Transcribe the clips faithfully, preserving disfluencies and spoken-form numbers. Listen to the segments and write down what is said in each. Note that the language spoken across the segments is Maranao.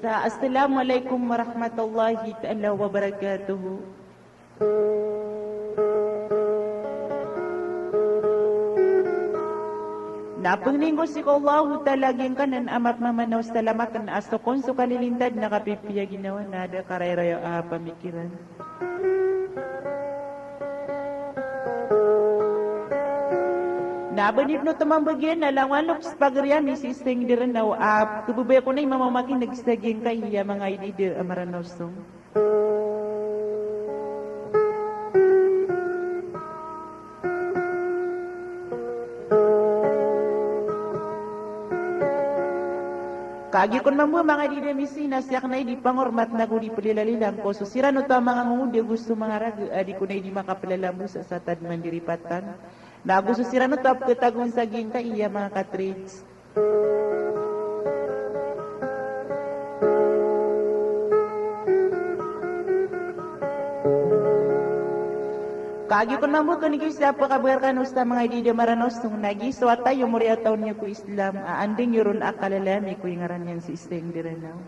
Sa, assalamu alaikum warahmatullahi ta'ala wabarakatuh. Na pangnin ko sii ko Allahu Ta'ala giyangkanan a mapmamanaw sa salamaken a sokon so kalilintad na kapipiya ginawa na da karayraya a pamikiran. Na ba niyo pn oto mambagian a langowan o pagari ami sii sa Ingd i Ranaw a khababaya ko na i mamamakineg sa giyangkaya manga idida a Maranaw song. Kagiya kon mambo a manga idida mi sii na sii akn a idi pangormat nago di plilalilang ko so siran oto a manga ngowda ago so manga raga a di kon a idi makaplalambo sa satad mandiripatan. Nago so siran oto a pkhatagoon sa giyangkaya manga cartridge. Kagiya kon mambo a kn giya sa pkhabagar kano sa manga idida a Maranaw song na giya so wata iyo moriyataw niyo ko Islam a anda niyo ron a kalala ami ko ingaran iyan sii sa Ingd i Ranaw.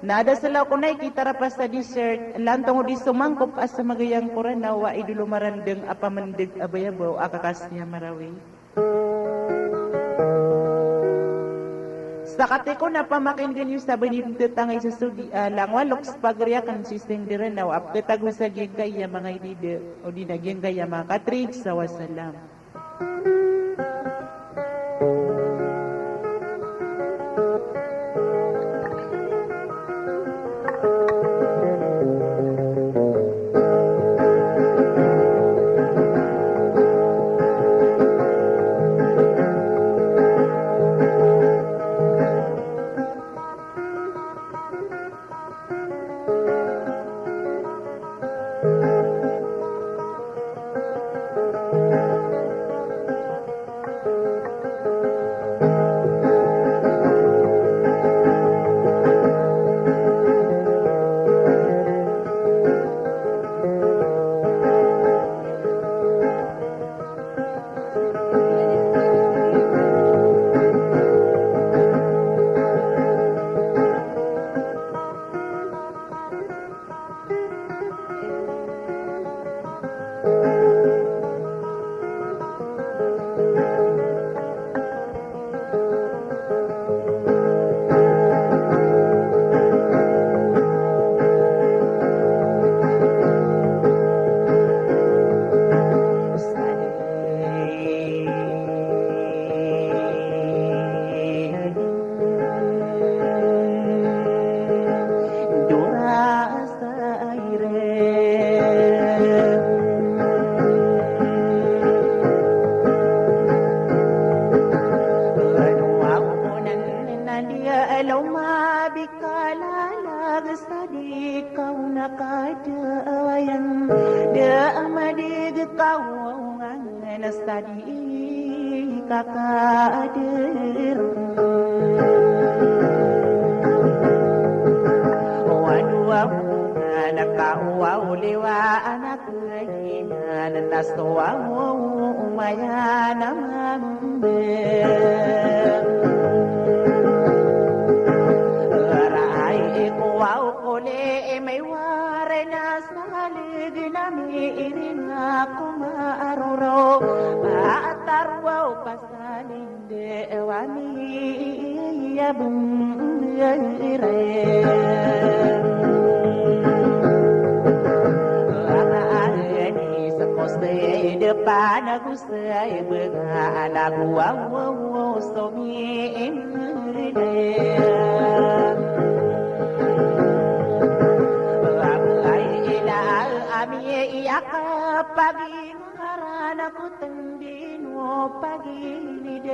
Na da selaw ko na i kitarapa sa dessert, lantong o di so mangkop a sa magayang ko Ranaw a idolomaran deng a pamendeg a bayabaw a kakasiya marawi. Sa katiko na pamakinegen iyo sa ba niyo tetangay sa sodi a langowan o pagari aken sii sa Ingd i Ranaw a pkhatagoon sa giyangkaya manga idida odi na giyangkaya manga cartridge sa wasalam. Kalalag sa di kaw na kadawayan, da a madig kaw ngan sa di kakadir. Wadu aw ngan kaw aw liwa anak inan na so aw umayan a mambe. Raay ko aw kole e may warena sa halig nami irin ako maaroro. Paataroaw pasalinde wani ya bumire. Ana ani sa koste Panagosay bnga anak wawaw so miimda. Babay ila ami iyakapaging aran ako tndino pagilid.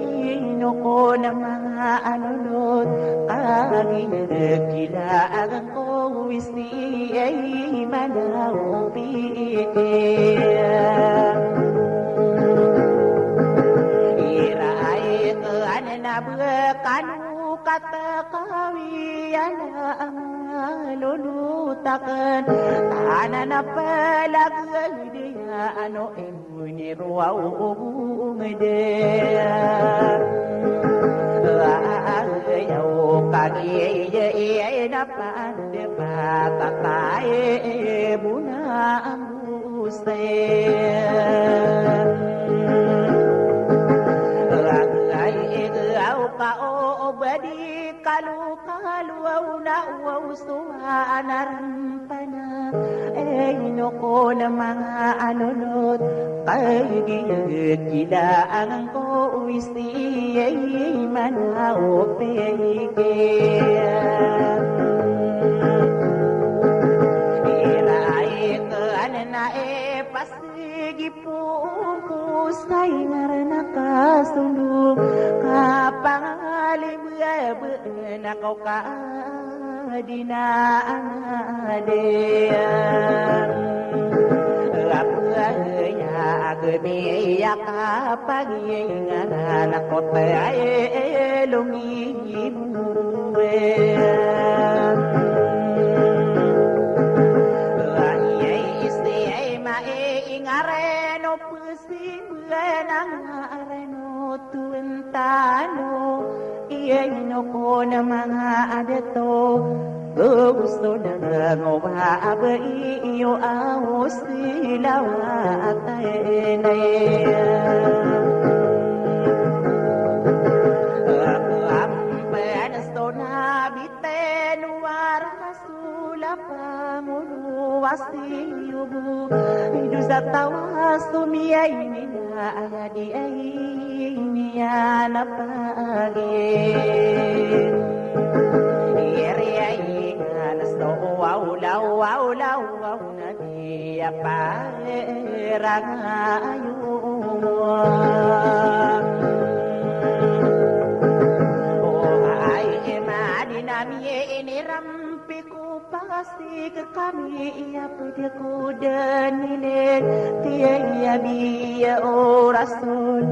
Ino ko na manga alolot kagilid kila agan ko wisi ay manaw piti. Ira ay kaanan a bkano katakawi ana manga lolot akn. Tanan a palagid iya ano Oniroa o ogongd. Ayaw kagiya na pande patatae bona ambose. Ayaw ka o obadi kalokalo aw na waw so anarm pana. Ino ko na manga alolot kagilid kila agan ko wisi ay manaw piti. Ira ay kaanan a ipasigi poon ko sa ingaran a kasondo kapangalibabn ako ka Adina anade. Apaya agmi iyakapagingaran ako tay longibu. Ayay isi ay maingaran o pesi Bnang areno tuwentano, iyay no ko na manga adato, gogosto na ngoba abai iyo awo silawat a enay. Amban so na biten wara Solapan o wasi iyo bo, ido sa tawas o miyay nina aya di ay niyan a pagi. Iri ay nganas no waw law, waw law, waw na di a parangayo. O ay, e, madi na miye iniram Piko pasi kekami iya pede ko danile, tiya iya biya o rasul.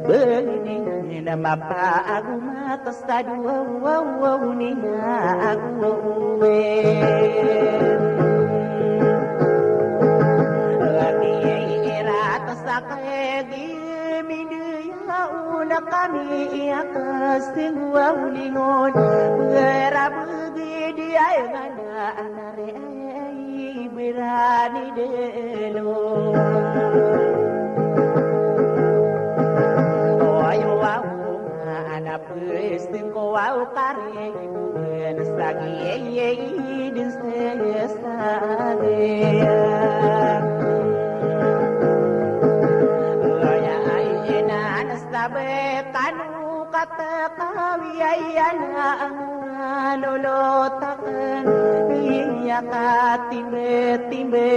Beni na mapa ago matas tadu, waw, waw, waw, niya ago we. Lagi ira tasakay gi mindu ya una kami iya kasenggu a ulingon. Berabegi di ay ngana anare ay berani delo. Oy, waw, ana pwes tengko waw kare. Sagi den sesagi. Aya ay ina na sabe kanu kata kawi ay ana ang lolotaken. Iya katimbe-timbe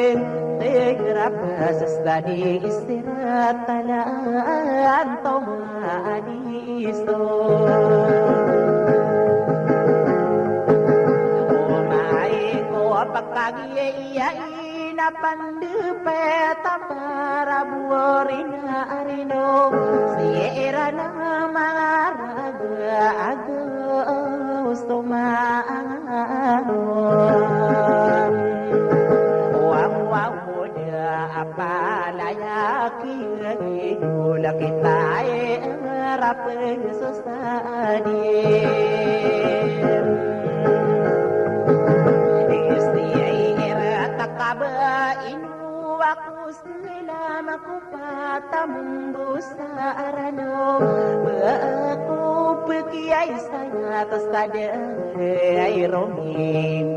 tegra pasas tadi istirahat talaan to mani. Iso. O maay ko pakagiya ina pandepet a para buori na arino. Siya ira na mangaraga ago so maangaron. Waw, waw, da a palaya ki Ula kita e rapen so sadin. Isti ay ira takaba inu ako selam ako patambo sa arano. Ba ako pekiyay sa atas tada ay roming.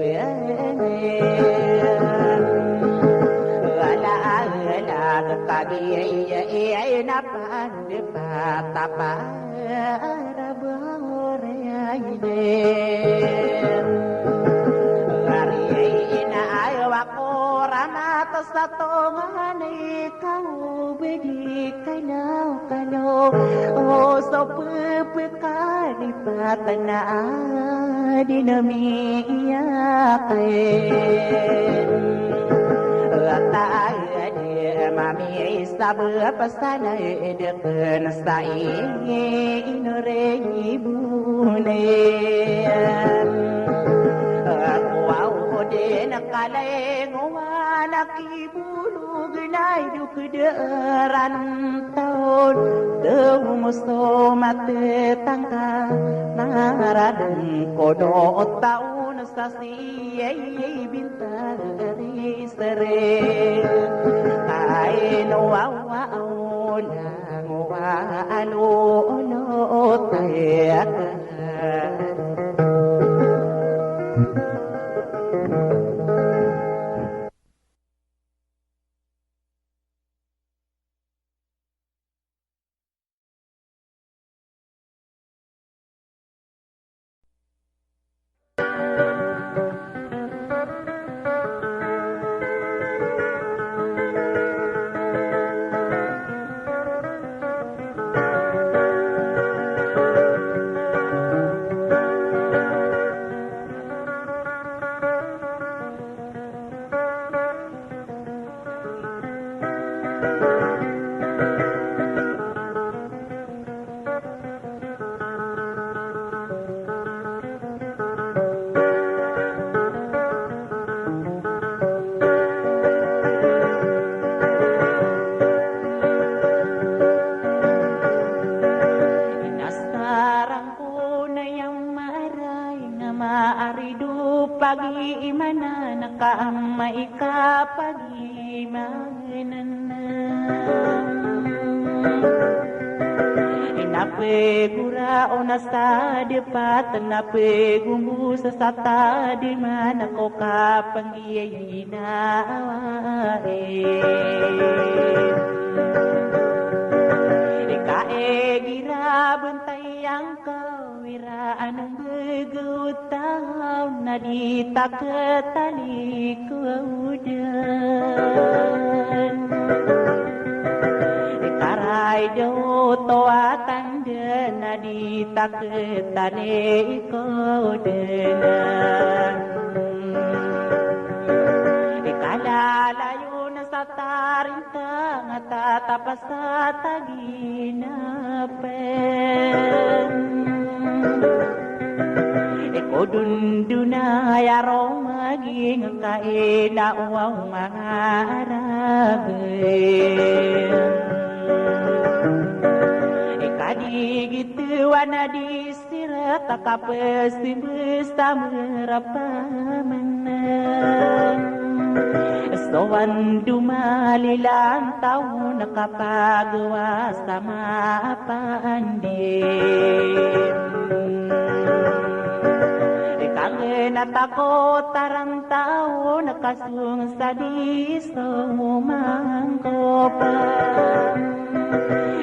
Ala, ala, ala. Kagiya iya na pande patapara ba orayde. Ari ina ayo ako ramat sa tonganay ka o bedi kalaw-kalaw. O so pepeka di patana di namiyaken. Atay di mami sabap sa na ideken sa ino rey bonen. Ako aw den kalengowan aki bolog na idok deran taon. Tewmo so matetangka na raden kono taon sa siyay bintari sere. Kain wawa ona ngowa alo ono otayaka. Inasarang ko na iyang maray na maarido pagimanan ka ama ikapag imangenenam. Inapegora o nasadepat, napegombo sa satadiman ko kapanggiyayi na awain. Ikaegira bentayang kawira anong begew taw na di taketali ko awdan. Ikaray daw to a tanda na di taketali ko awdan. Ikalalayon sa tarintang a tatapasa taginapen. Iko dondona ya roma gingka ina o aw manga aragen. Ikadigit wana di sirat a kapesimbes a merapamenan. Sowan domalilan taw na kapagawa sa mapandi. Ikangenat ako tarantaw na kasong sa di so mangkopan.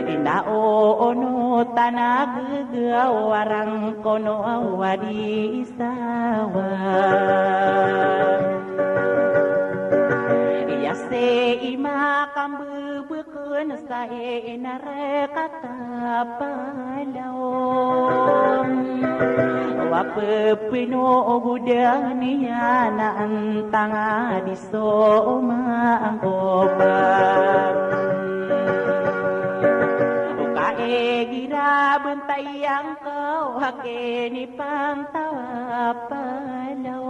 Ina o ono tanagega warang kono awadi sawa. Iya se ima kambebeken sa ina rekata palaw. Wa pepino o godan iya na antanga di so mangkopan. O kaegira bentayang kaw hakini pantawa palaw.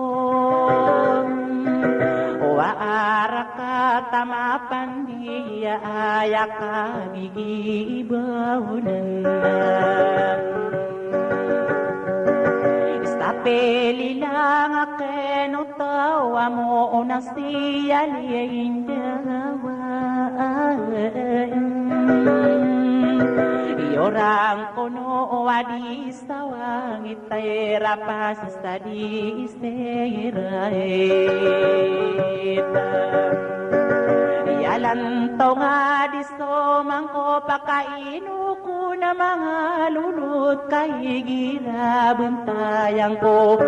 Wa araka tamapandiya aya kabigi ibaw nan. Sapeli lang aken o taw a mo o nasiyali a indawa. Iyorang kono o adi sawang itay rapas sa di isay rait. Iya Alantaw nga di so mangko pakaino ko na manga lolot ka igira bentayan ko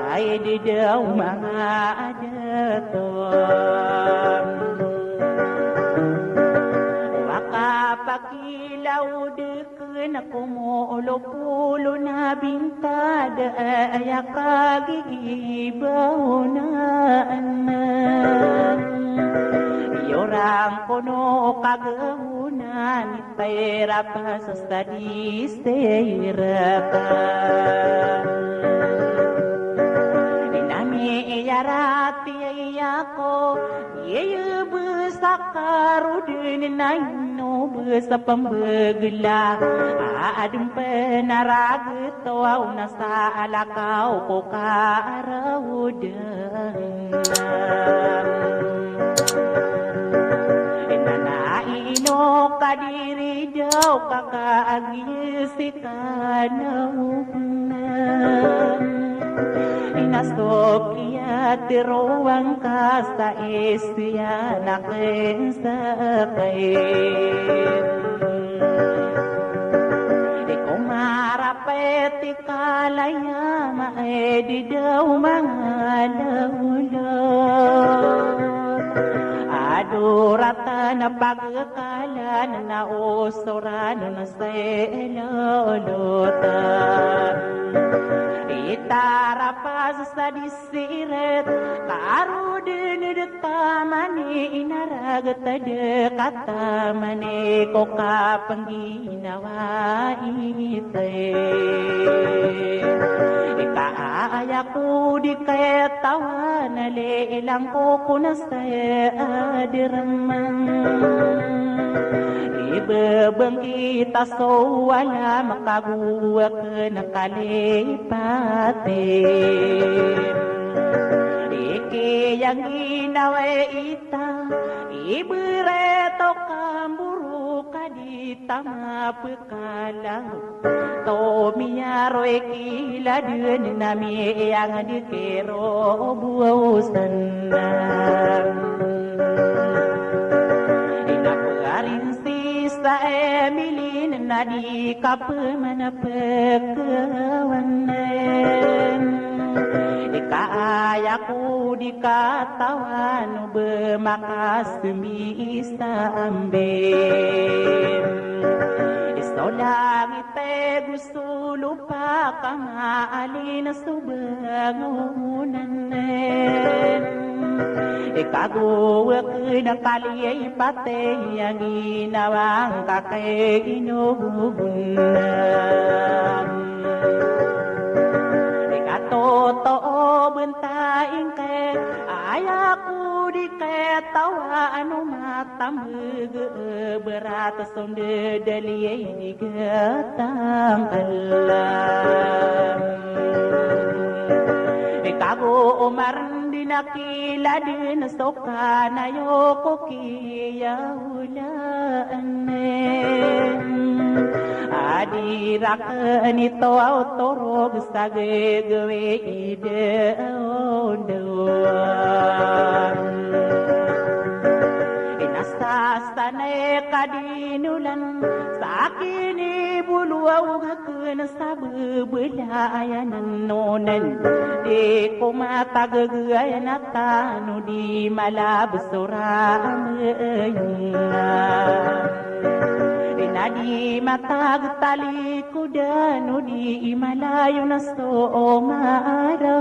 ay di daw manga adat o. Wa ka pakilaw di kena ko molo polo na bintad aya kagigibaw na anan. Iyorang kono kagaw na ni tera pa sa sadis tera pa. Inami iyarati iyako Iyebes a karoden na ino bes a pembegela, a aden pen a raget o aw na sa alakaw ko karaoden. Inana ino kadiri daw kakaagi si kanaw na. Ina so kiyatero angka sa isiyan a ken sa kain. Di ko marapet i kalaya ma e di daw mangalawlaw. Adoratan a pagkalan na osoran na selolotan. Itarapas sa disiret, karoden de tamani inaraget de katamani ko kapengginawai te. Ika aya ko di ketawan a lilang ko ko na sa aderman. Ibebeng kita so wala makaguwa ken a kalipati. Iki yang ginawa ita, ibereto kamburu kadita mapekalang. Tomiyaroy kiladen ami iyang di kero buwaw sanna. Ina pegarin sisa emilin na di kapeman a pekewanen. Ika aya ko di katawan o bemakas misa ambe. Iso langit e go so lopa ka maalin so bangonan. Ika go wek na kaliya i patey a ginawa ngka kay inogon. Ika totoo benta ingka aya ko di katawan o matambeg berat sondedaliyay di gatang Allah. Ikago o marndin a kiladen so kanayo ko kiyawlaan. A di raken i towa o torog sa gagawi i daondaw. Inasas tanay ka di nolan sa kinibolowa o gaken sa bebelayanan onan. Di ko matagagayan a tano di malabes o ramayong. Di na di matagtalikodan o di imalayon a so omaror.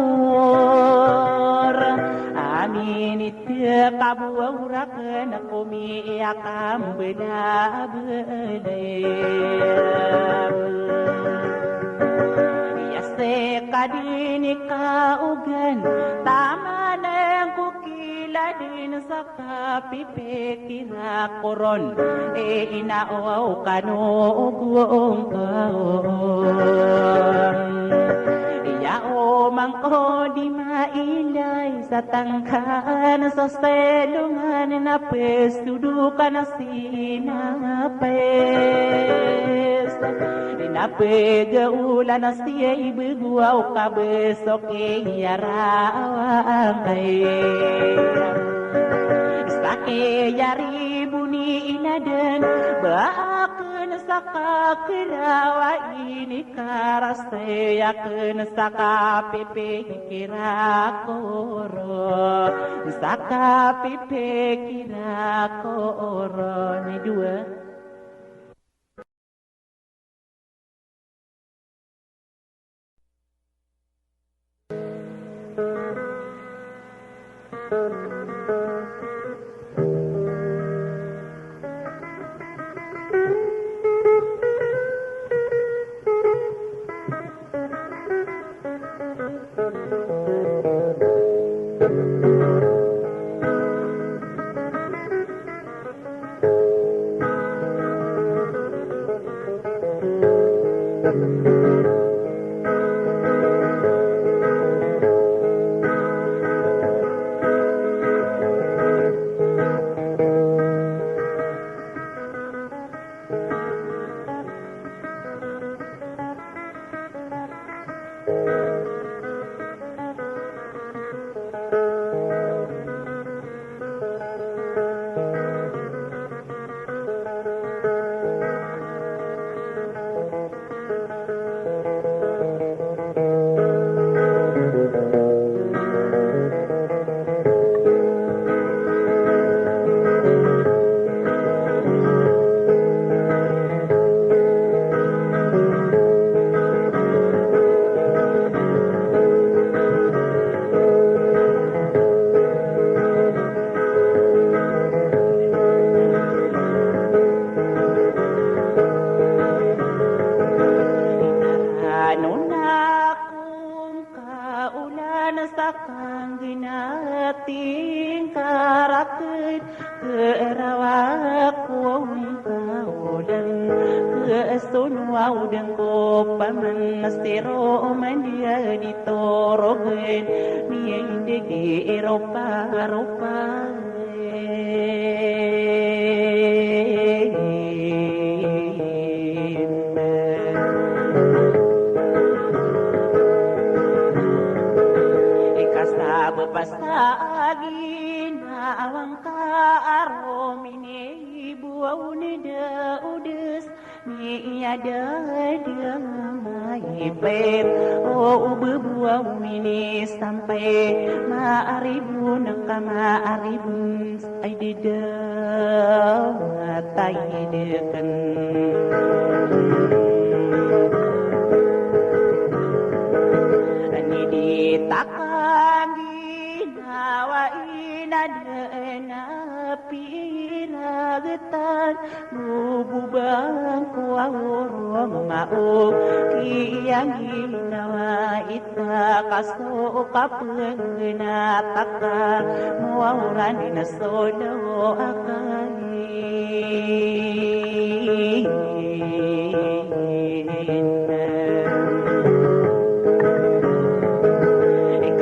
Amin i tekabowa o raken a komiyakambenabenayan. Iya sekadini kaogan tamanan ko kiladen sa kapipikira koron. E ina o kano ogong kaon. Iya o mangko di mailay sa tangkan sa selongan na pesudukan a sinapes. Di na pegaolan a siyay begowa o kabesok iyarawan kay. Iyari bo ni inaden, ba aken sa kakelawa ini karasay aken sa kapipikira ko ron, sa kapipikira ko ron. Aya dowa. Ano na kong kaolan sa kangginat ingkar aken, kerawa ko ong kaolan, kesono aw den ko paman siro mandiya di torogen, miyendeg i ropa-ropa. Ika sabap sa ginawa ngka a roo minibowa o nda o des, miyada da maipir o oba bowa o minisampay, maaribon ka maaribon. Ay di da matay di ken. Ani di takan ginawa i na da na piragetan, bububang ko aw rong mao, kiyang ginawa i takaso ka pengenataka, mowawran na solo akay.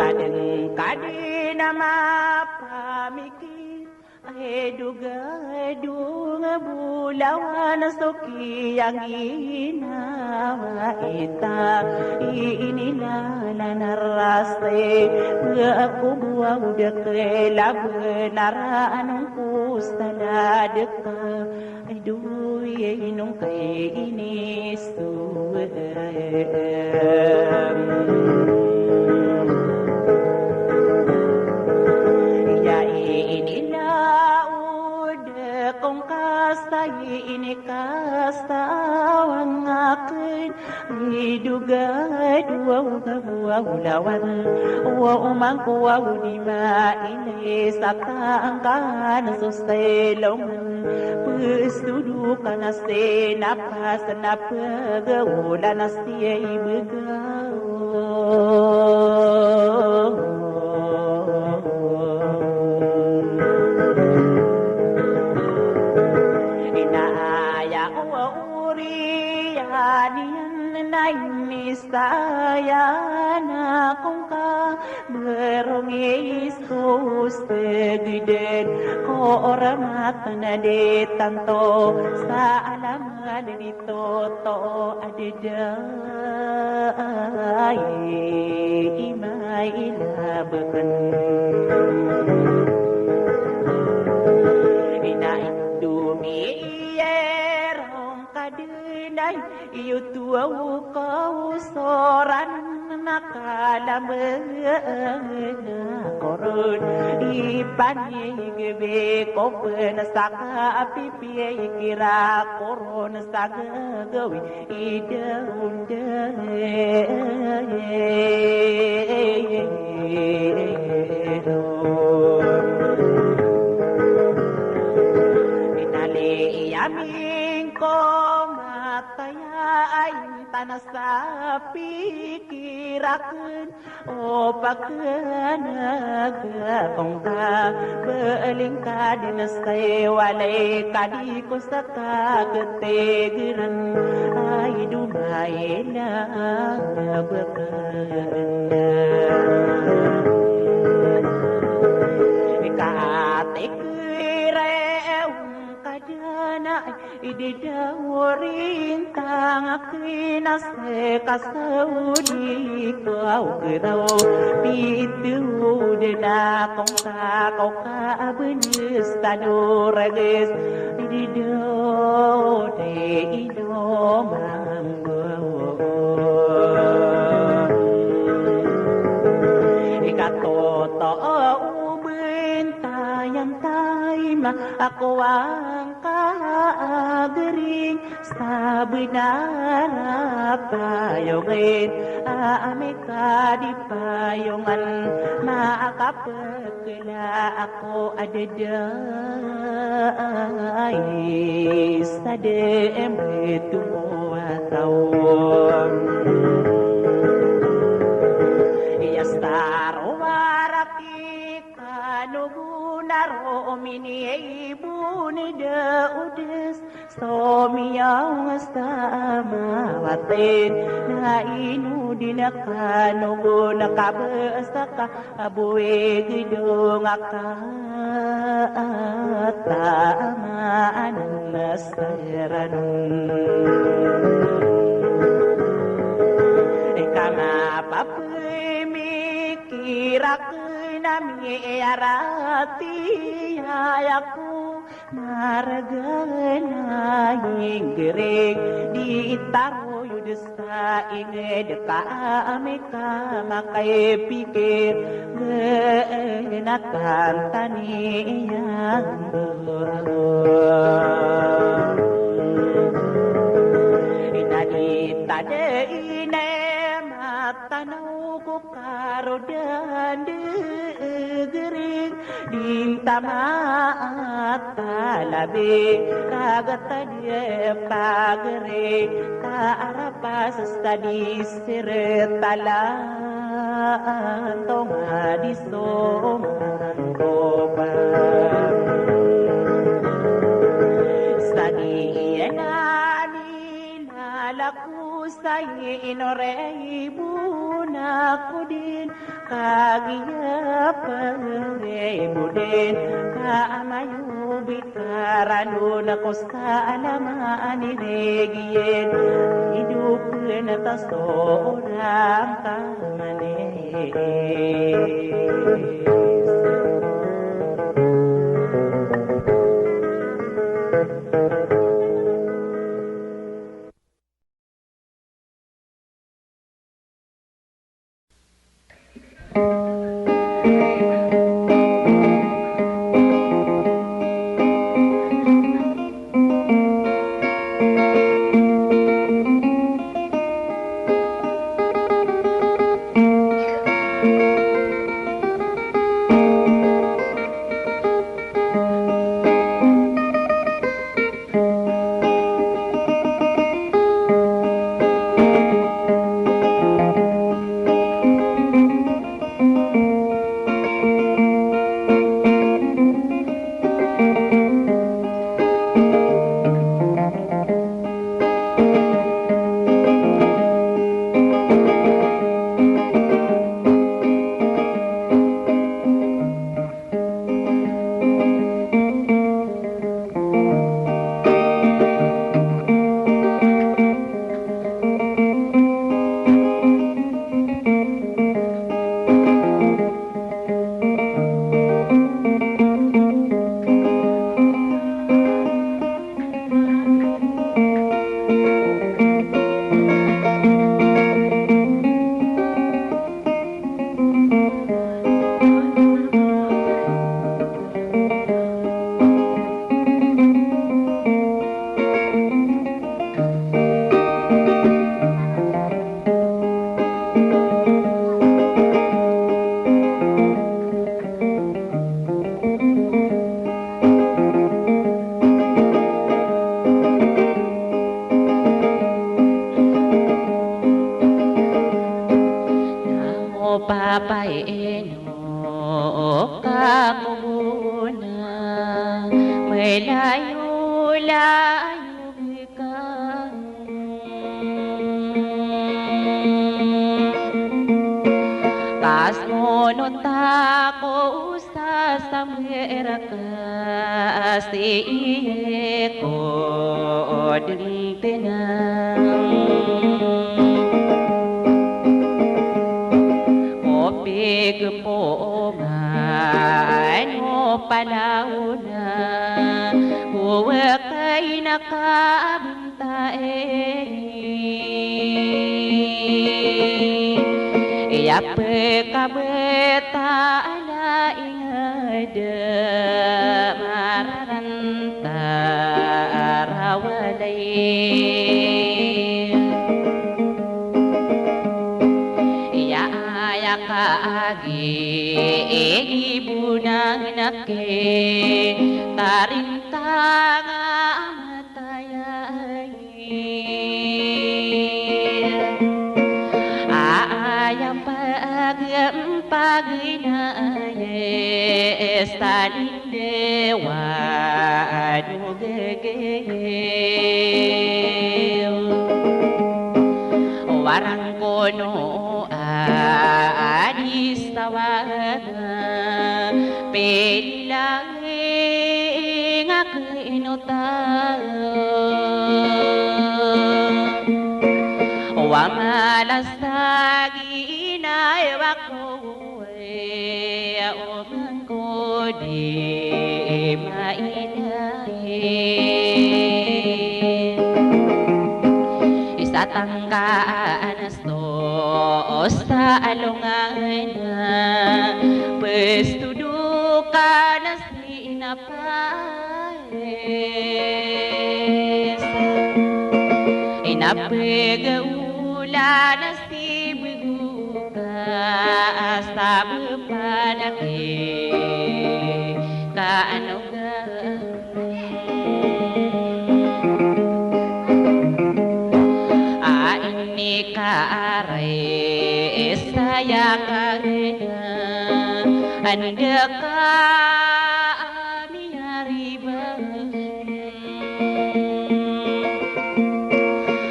Kadeng-kadeng a mapamikir, ay dogadong a bolawan so kiyang ginawa i ta, i inilalan a rasi, ba ako bowa o dakel a benar a anong ko salad ka, ay doy ay nong kay ini Iya inilaod ko ngka sa inikasawang aken, i dogad o aw ka bo a bolawan, o oman ko aw di mailay sa tangkan so selongan, pesodo ka na sinapas na pegaolan a siyay begaw. Ina aya o oriyan iyan na inisaya na ko ngka, berong i so segeden ko oramat na di tanto sa alaman di toto a deda ay i mailabeken. Dn ay iyo towa o kaosaran na kalamn a koron i panigbi ko pn sa kapipiya i kira koron sa gagawii daw dn. Inali amin ko mataya a intan sa pikir akn o pakanag akong kabaling ka dn sa walay ka di ko sa kakatigiran ay domaila bkn. Ikatikir e on ka dn ay di daw rintang akn a seka sa odi ko aw kdaw. Pitharo dn akong ka kaw ka a bns tano rages di daw di ino mambo. Ikatoto o bntayan taima ako angka a gring sa bnar a payongen a amay ka di payongan, makapkla ako a dadai sa dn btomo a taw. Iya sa rowar aki kano bo na roo mini ay bo ni da odes. So miyaw nga sa mawatin na ino di na kano bo na kabasa ka a bo i gidong a katamaan a saranon. Ika mapapimikir akn a miyarati aya ko margn a inggiring di taroyod sa ingd ka amay ka makaipikir, gn a tantani iyan bo. Ina di tadai na matanaw ko karodan di gring di tamaat a labi, kagatad i pagari, ka arapas sa di sirtalan, tonga di soman ko pa. Sa di iyan a nilalaku sa ino rey bo na ko din, kagiya pagay bo din, ka amayo bikaranon ko sa alaman i regiyen, idopn ta so orang ka manis. Apaino ka ko bona, malayo-layo ka. Ka smono ta ko sa samera ka si iye ko dengtenan. Ko pegpo mano palaona ko wekay na kabenta Iya pekabetala inged mararanta rawalay. Iya aya kagi igibunan aki tarintang a matayay. Aya pagpaginayes tanin dewa ano gegew. Warang kono a di stawana pedilang Ingak ino taw wa malas tagi inay wako, o mangko di mailay. Isa tangka anas to osta alongan na pestudukan na Inapes, inapegaulan a sibegu ka a sabepan aki ka anoga a inikaray saya ka anda ka miyariban.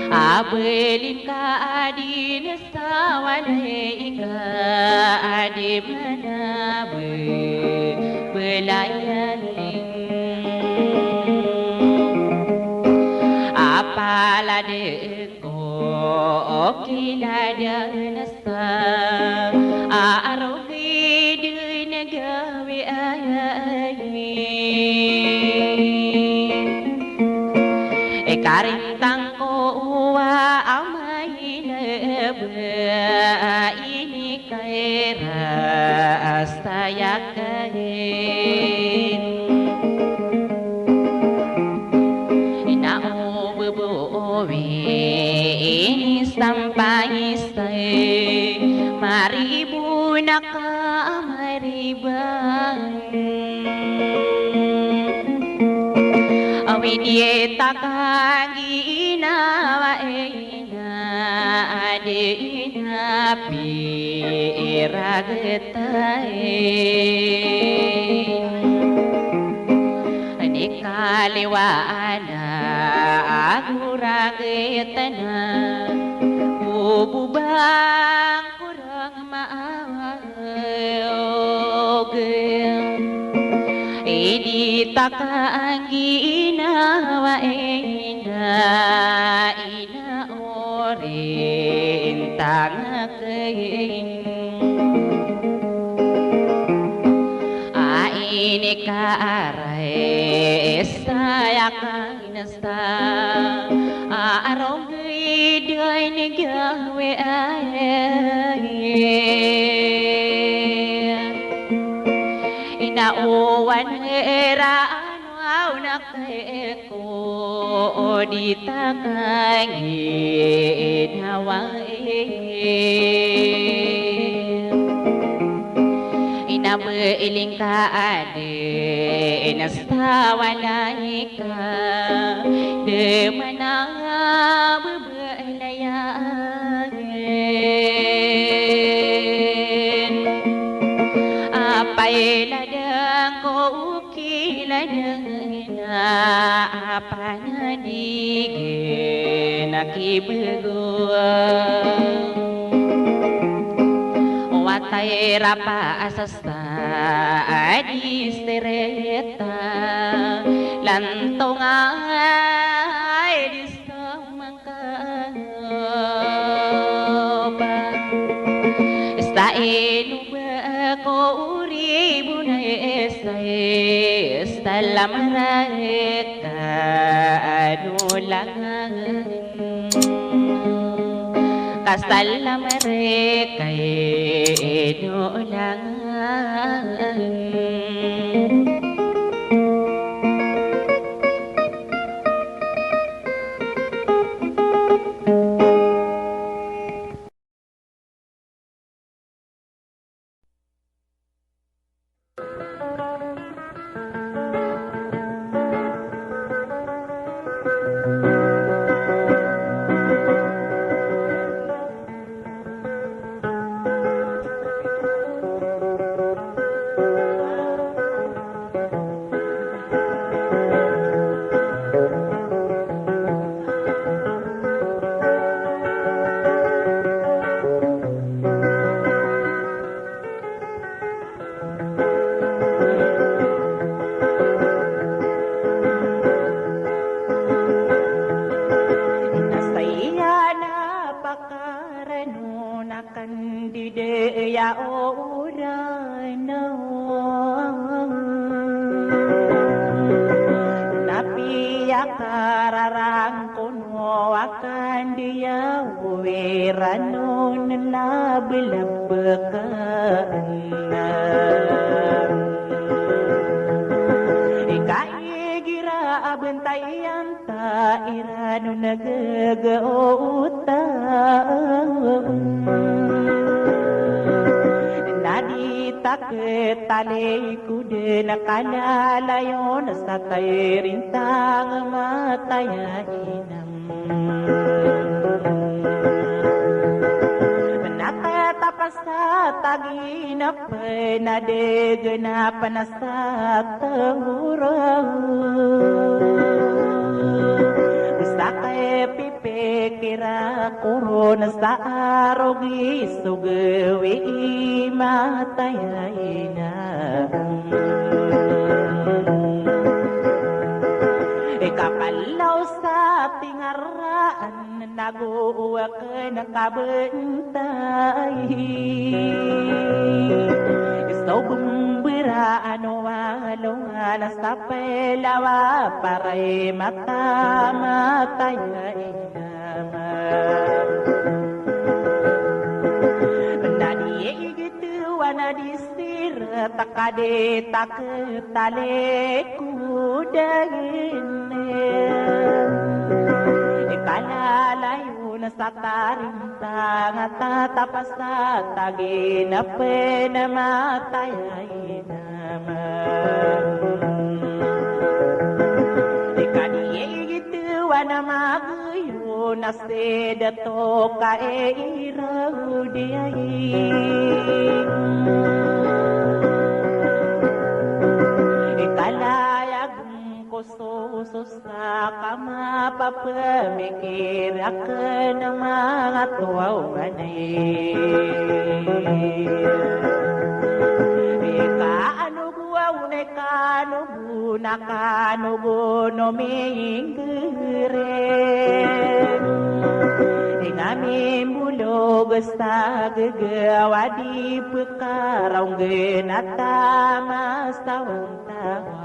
Abelin ka adin sa walay ka adi manabe belayan. Apalade ko okilada nasa a arogid nagawi ay. Ikarin tangko uwa amay na ba ini kairas tayakin. Ina o bebo owi ini sampay say maribo na ka mariban. Awi di takagi inawa ina adi ina pi iragetay. Ani kaliwa ana ago ragetana bububang kurang maawag. Idi takagi inawa ina ina orin tangak. A ini kaaray saya ka inasta a arogid ini gawi ay. Ina owan era ano aw na kay ko di takagi inawa. Ina beiling ka adi inasta walay ka di mana bebelayan. Apanyadig na kibegowa, watay rapa asasta a di sereta, lantonga ay di samang kanopa. Sa ino ba ko ori bonay sa ista lamarek ka ano langan. Ka sa lamarek ka ino langan. Na saya na pakarano na kandidaya o Rano. Na piyakararang kono a kandiya o Rano na lablab ka na. Ika igira a bentayan ta i Rano na gagaw ta. Na di ta ketalikoden a kalalayon sa tayrintang mataya inam. Na katapasa tagina pena degen a penasa tawra. Sa kepipikira koron sa arogi so gawi i mataya ina. Ikapalaw sa tingaraan nago aken kabentay. So bemberaan o alongan sa pelawa paray mata mataya inama. Na di igetewa na di sirat ka di ta ketalikoden. Ikalalayon sa tarintang a tatapasa tagina pena mataya inama. Ika di igetewa na mageyo na sida to ka e iraw di ai. Ikalayag ko so, so sa kamapapamikir aken a manga towa o manay. Ika ano go aw na ika ano go na ka ano go no minggere. Ika mimbolog sa gagaw a di pekaraw nggen a tama sa wang tawa.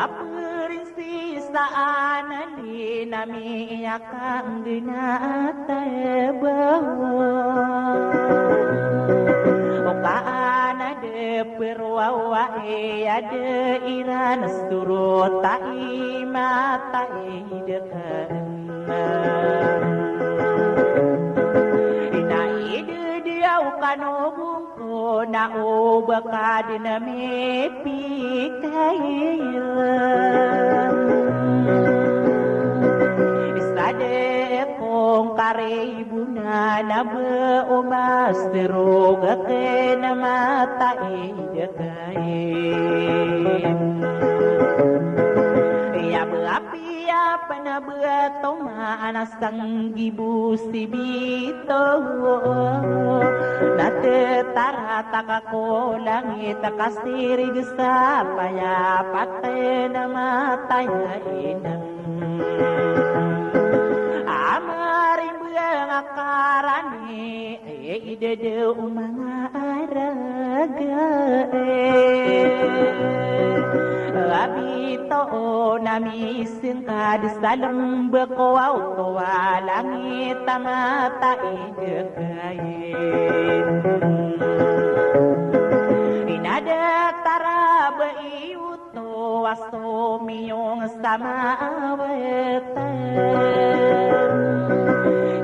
A prinsisa a nalin a miyakanggena a tabaw. O ka ana de perwawa e a de iran soro ta i mata e de ka. Ina i de diyaw kano go ko na o ba ka den a mipikay. Isa de kong karibona na ba o ma Sirog aken a mataid ka i. Iya ba apiya panabato maana sanggibo si bito. Na tetarat ka ko langit a kasirig sa payapat na mata ya ina. A marimbang a karani i dede o manga araga e. A bito na misingkad sa lembek o aw to a langit a mataid ka i. Ina da taraba i oto a somiyong sa mawatan.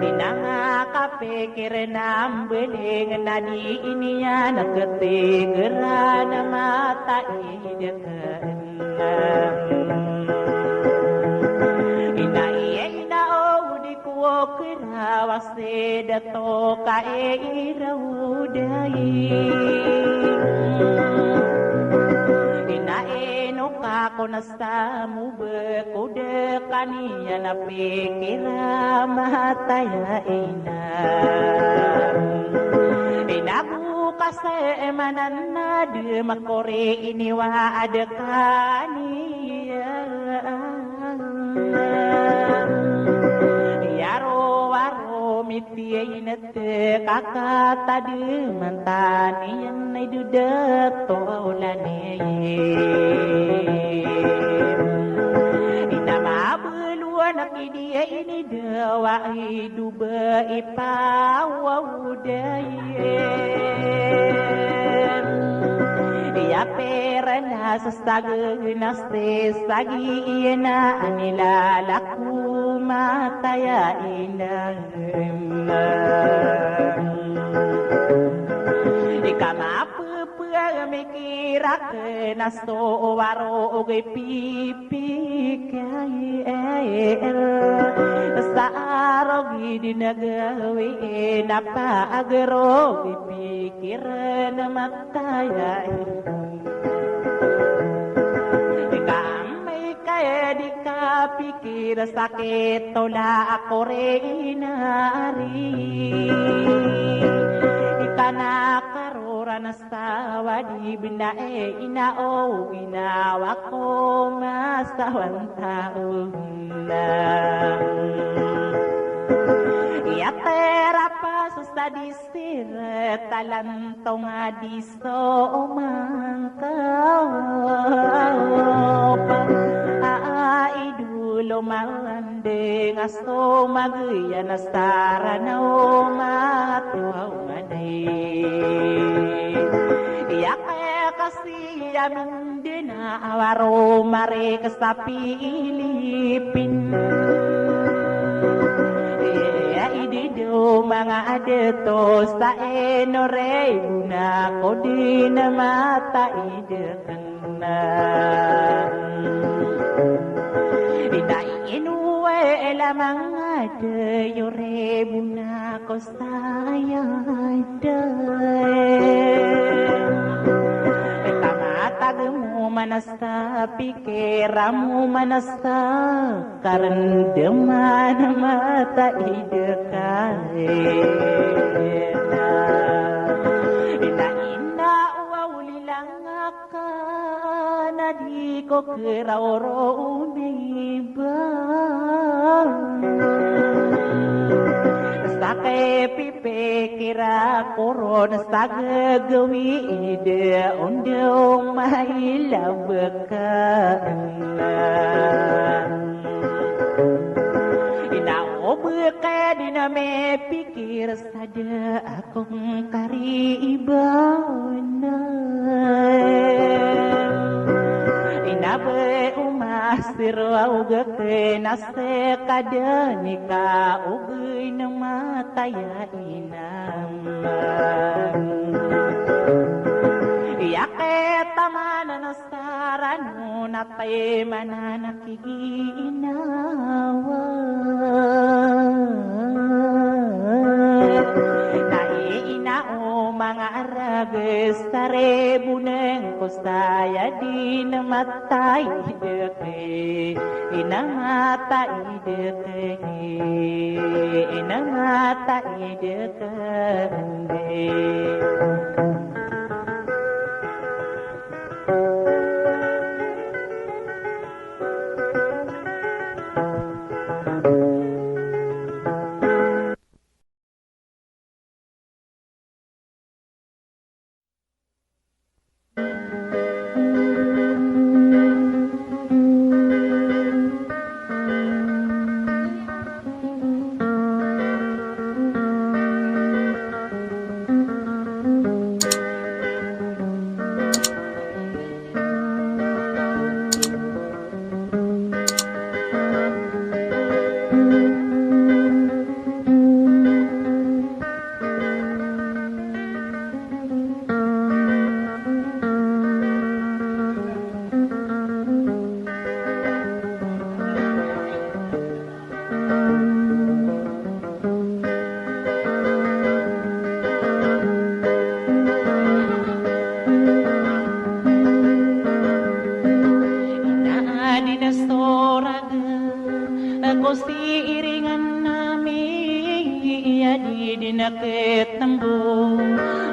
Ina nga kapikir na mbaling na di iniyan a ketigeran a mataid ka. Ina iya ina o di ko kira wasi dato ka ira o dai. Ina ino ka ko na sa mo ba ko da kaniyan a pikira mata ya ina. Ina ko kasi manan na di makori iniwa a da kaniyan. Iya ro waro mitiya ina te kakatad mantan iyan i dede to olan i. Ina mabelo anak i diya ini dawa i doba i pawaw dai. Iya pera na sasag na sasagi ina anilala ko mata ya ina. Ika mapepemikir aken a so waro ogi pipikir sa arog i di na gawii na pagerog i pikir na mata ya ina. Ika amay ka di kapikir sa kitola ako ri ina ari. Ika na karora na sa wadi bena e ina o ginawa ko masawan tao na. Iya tera pa sa di sira talantong a di so mangkawap. A idolo mandeng a so magiyan a sarana o matowa o manay. Iya kaya kasi amin Dina a waro mari ka sa Pilipin. Iya i di do manga ade to sa eno re i bona ko di na mataid ka na. Ina i ino e la manga ade yo re i bona ko Sayad. Ika matag mo manasa, pikir mo manasa, karendem a mataid ka. Ina, ina, o awlilang ka na di ko kiraoro o miban. Sa kipipikir ako ron sa gagawid, o ndo mailabek ka. Ina, o beka di na mipikir sa da akong kariibanan. Ina, be o masiraw gakena seka da nika ogi na mataya ina. Iya ketaman na sarano na taimanan a kiginawa. Na ina Manga rages sa riboneng ko saya di na mataid ke, ina mataid ke, ina mataid ke. Ina di na sorag ko si iringan ami, iya di di na ketembo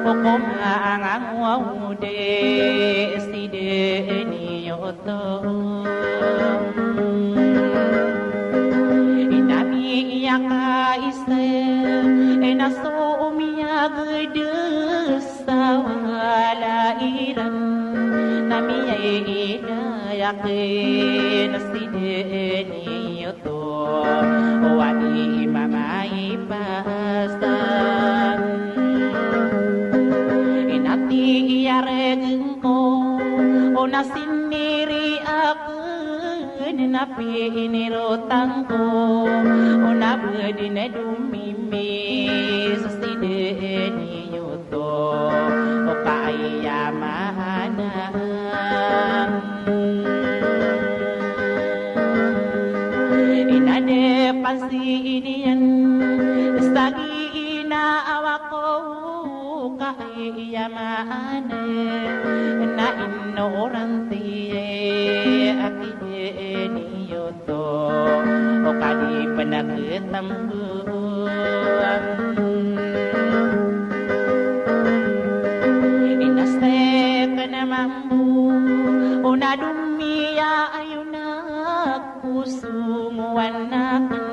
o ko maangangowa o de si de ni yo Inami iya kaisa, ina so omiyaged sa wala iran. Nami iya ina yakin si de ni yo to, o wadi mama ipasan. Inati iya regeng ko, o na siniri ak Ina pinirotan ko, o na bedi na domimis si de ni yo to, o kaya maana. Ina de pansi iniyan, sagi ina awak ko, kaya maana, na ino oran tiye aki de ni yo to, o kadi pena ketembo. Ina stek na mambo, o na domiya ayo na Ko songowan aken,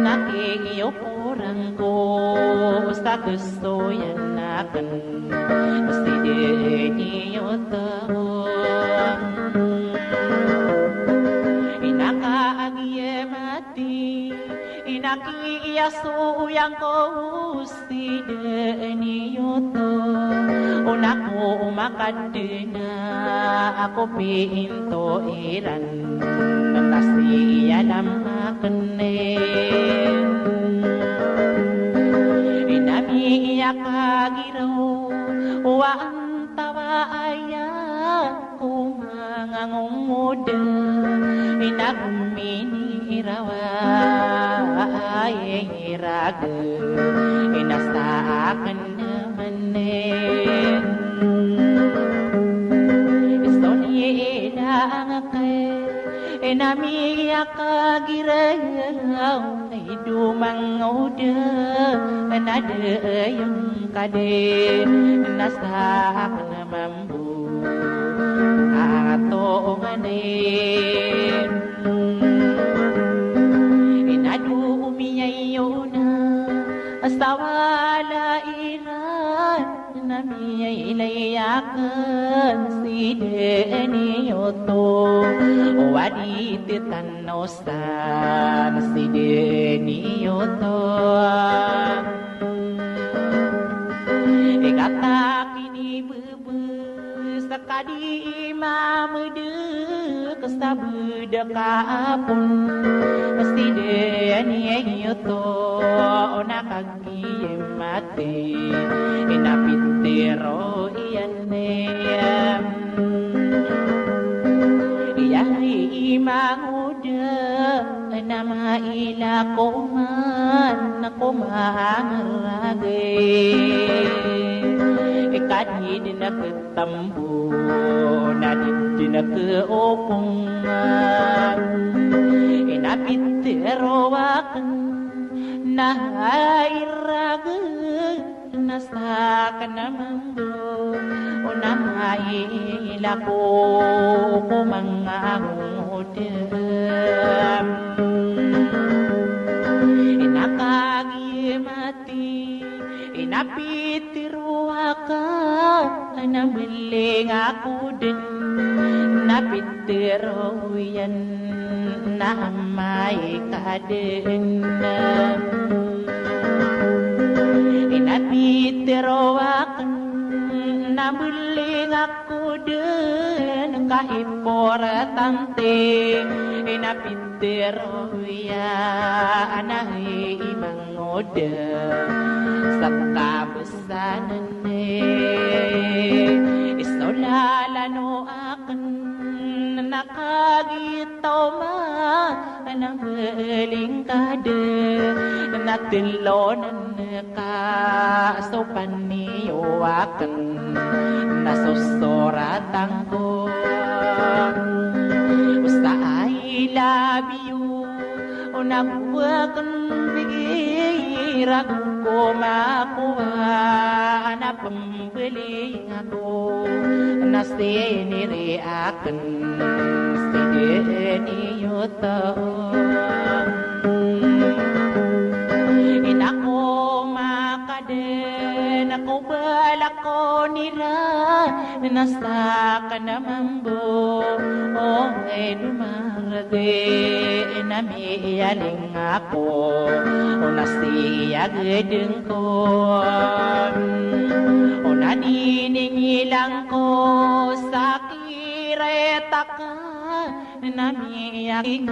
na kiyoporan ko, sa kesoyan aken, si de ni yo to. Ina ka agiya mati, ina kiyasoyan ko, si de ni yo to. O na ko makadena, ako pinto iran, na si iya na makenen. Ina miyakagiraw, wa antawa aya ko mangangongod, ina ko minirawa, ay irag, ina sa aken na manen. Iso ni ina angke, ina miyakagiraw, ay domangod, ina de ayang kade, ina sa aken na mam Ato nganin, ina do miyaiyo na, sa wala iran na miyailay aken, si de ni yo to, o adi tetan San si de ni yo to. Ikata kinibebes ka di mamedek sa bedek a apon, si de ni yo to, o na kag Iye mati, ina pitero iyan iyan. Iya i mangoda, ina maila koman, koman ragi. Adi dn a ktambo na di dn a koopongan, ina pitharo akn na hay ragn na sakn a mambo, o na mailay ako ko manga ongodan. Ina kagiya mati, ina pitharo akn a mbaling ako dn, na pitharo iyan na amay ka dn. Ina pitharo akn a mbaling ako dn ka importante, ina pitharo iyan a hay manga ongodan sa kabs sanan iyan. Isolala no akn na kagiya taw man a mbaling ka dn, na tlo nan ka so paniyo akn na sosoratan ko. Sa I love you o na gowaa kn bigi rago ko makowa na pmbaling ako na siniri akn si dn iyo to. Ina ko makadn ako balak ko nira na sakn a mambo, o hay domarg ina miyaling ako, o na siyagdn ko, o na diningilang ko sa kiritaka na miyaking,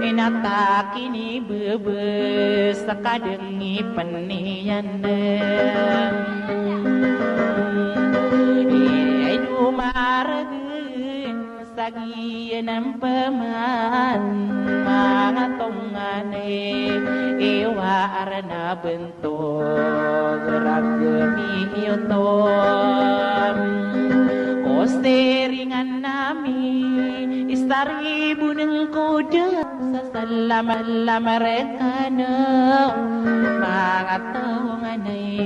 ina ta kinibebes sa kadng i pniyan. Ay domarg sa giyanan pman manga tonganay, iwar na bn to grag miyoto. Ko siringan ami, isari bo nn ko da sa salam-salam rkano manga tonganay.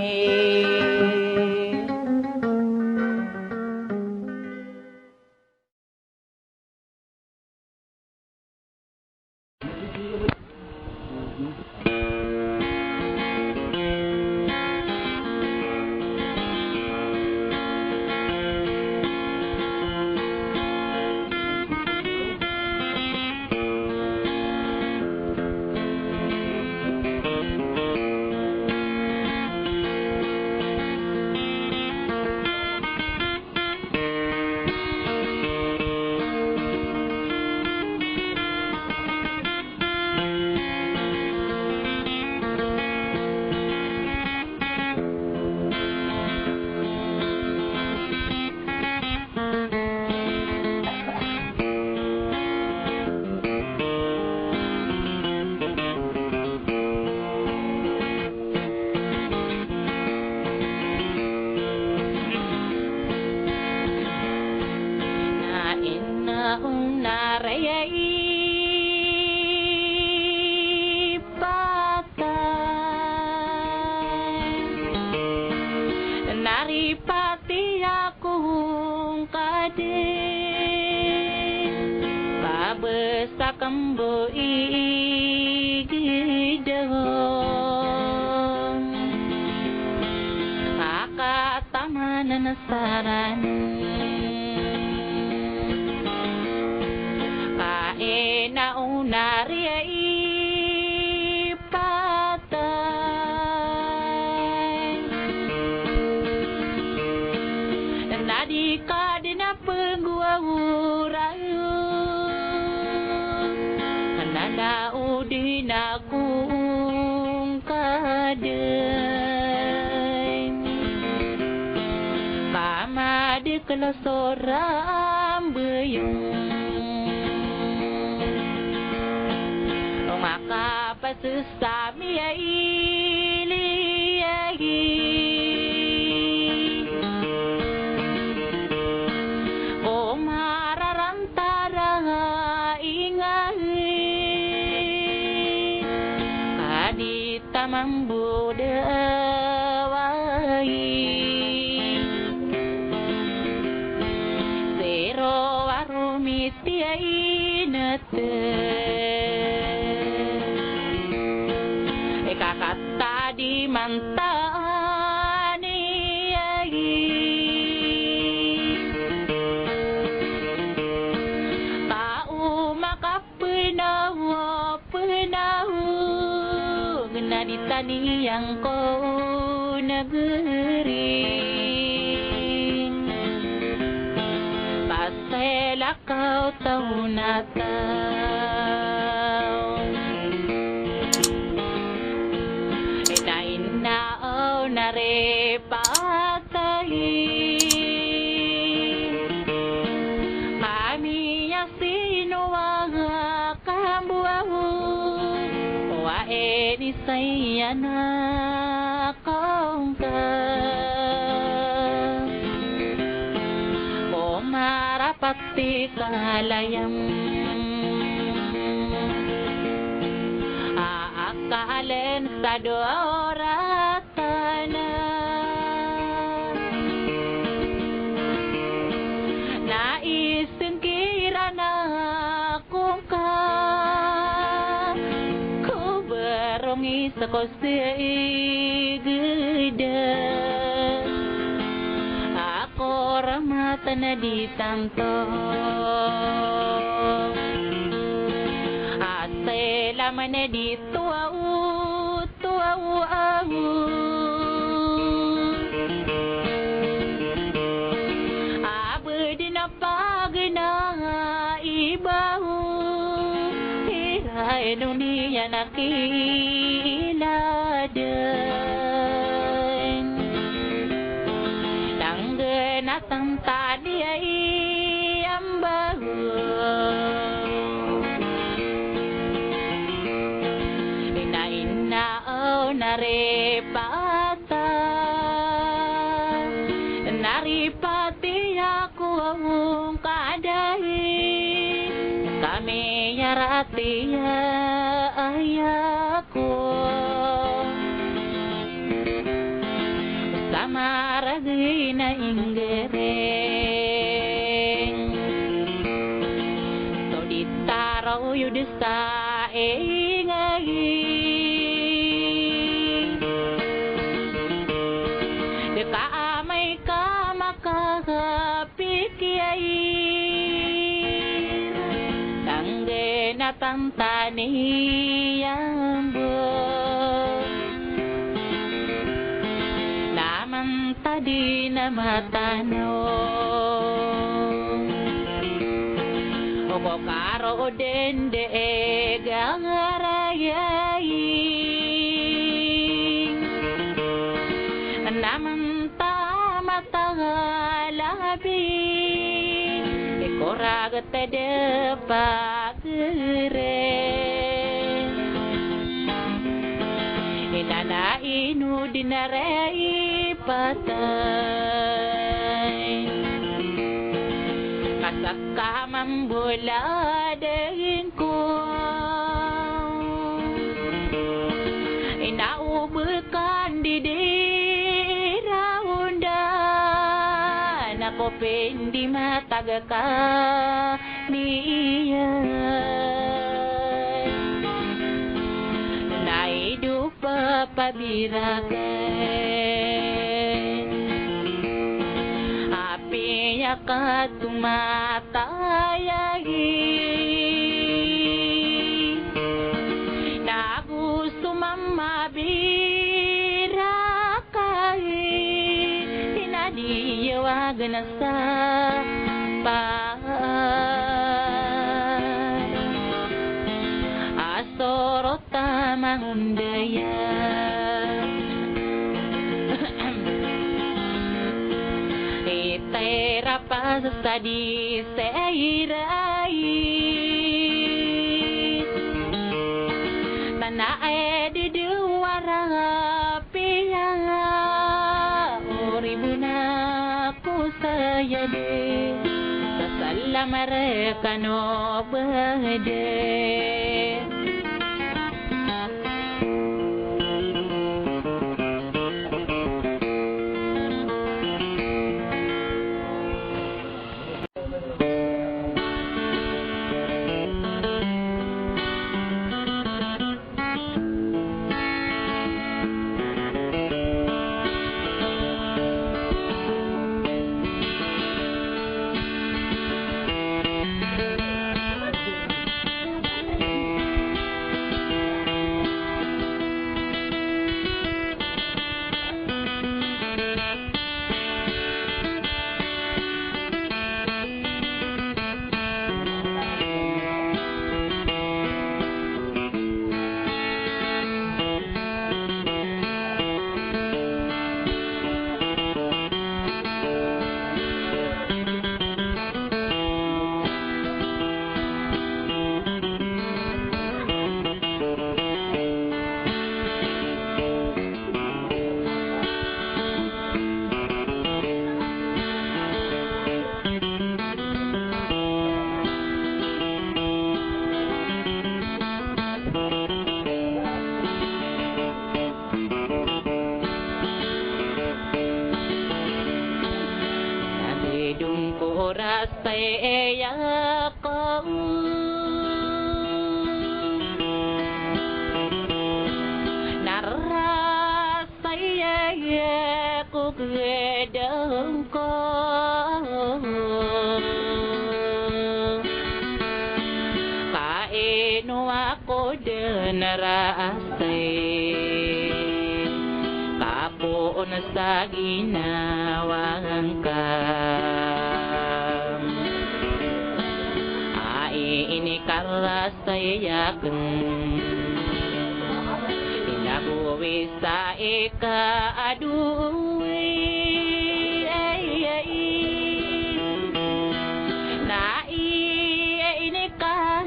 Na ina ona raya i patay, na ripati ako ngka dn, pabes akn bo i gdam. Maka taman na saran. Ka ina ona raya i patay, na di ka dn a pnggorayon, na laod na ko ngka dn. Ka madakl so rambayan, o makapasesa mi a iliyagi. mambo da a wai. Sii roo a romitiya i nata, i kakatadi mantaan iyai. Ka o maka pnaw, pnaw, na di taniyan ko nagari. Paselakaw taw na taw. Ina, ina, o na ripat Ami a sino a kambo aho, o a ini saya na kongka. O marapat i kalayam a akalen sa dorat tana. Na isingkiran ako ngka ko barong i sako sa igda. Ako ramat na di tanto a selaman di tuwa o tuwa o aho. A bdi na pagna i baho, iran o niyan a kiladan. Tangga na tantad iya i ambaho. Ina, ina, o na ripat Na ripat iya ko ngka dai, ka miyarat iya aya ko sa maragay na inggaring. So di taraw iyo di sa ingagi. Di ka amay ka makakapikiyai. Tanggi na tantani yambo. Na mantadi na matano. Oko karo dende e gagarayai. Na manta matagalabi. Iko ragat depa Kere. Inana ino di na rey patay. Ka saka mambola daging ko. Ina o bekan di di raonda. Na ko pindi matagaka. Niyan na idupa pabirakan. Apiya ka tomatayagi. Na ago so mamabiraka. Kai, ina di yawagan a sapat a sorot a mangondaya. Itay rapas sa di sairay. Tana ay di diwara piya, o ribona ko saya de, sa salam a rekano bede. Aya ko na rasay ko gdang ko. Ka ino ako dn rasay ka poon sa ginawa ngka. Ai ini ka rasay akn, ina bo isa ika adoy. Na ini ka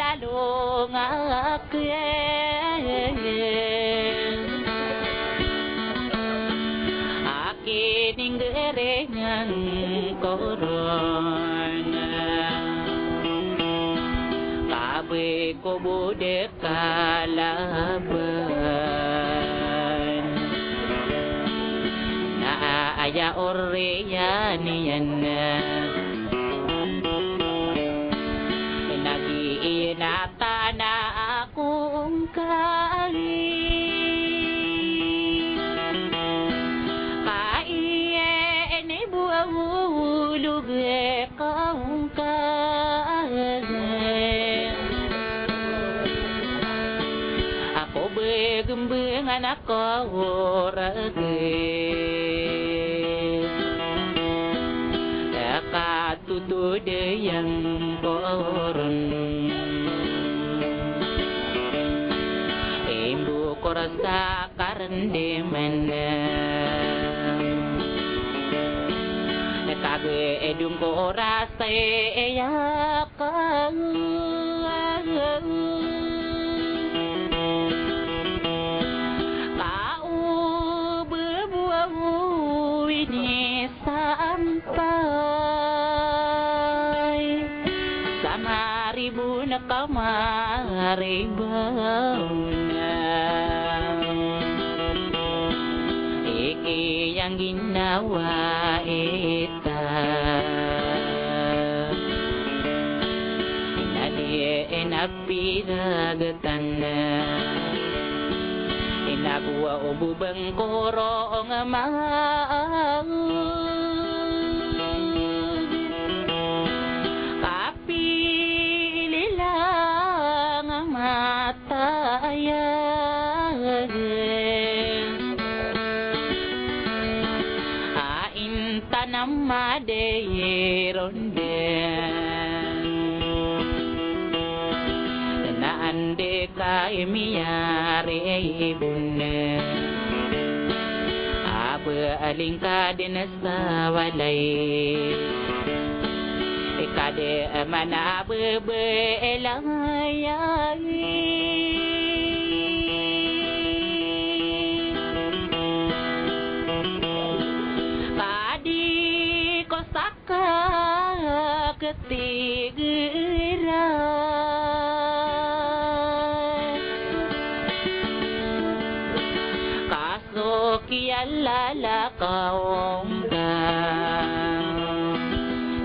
lalo ngka akn. Akin inggarengan ko ron, ka boi ko bo di kalaban. Na aya oriyan iyan na, na giya na tana ko ngka. Ka ini bo a olog ko ngka. Ako bgmbngan ako org. Aka totod iyan ko ron. Imbo ko rasa karndiman. Ka boi dong ko rasa iyak. Ka o bbo a o ini sampay sa maribon ka maribon. Iki yang ginawa ita na di ina piragtan. Ina bo a o bo bngkorong ma kapili lang mataya. A intan a madi ron den na andi ka i miyaribon. A ba a lingkad na sa walay. Ika di mana a bebelaya. Ka di ko sa kaketigeran. Ka so kiyalalakaw ngka,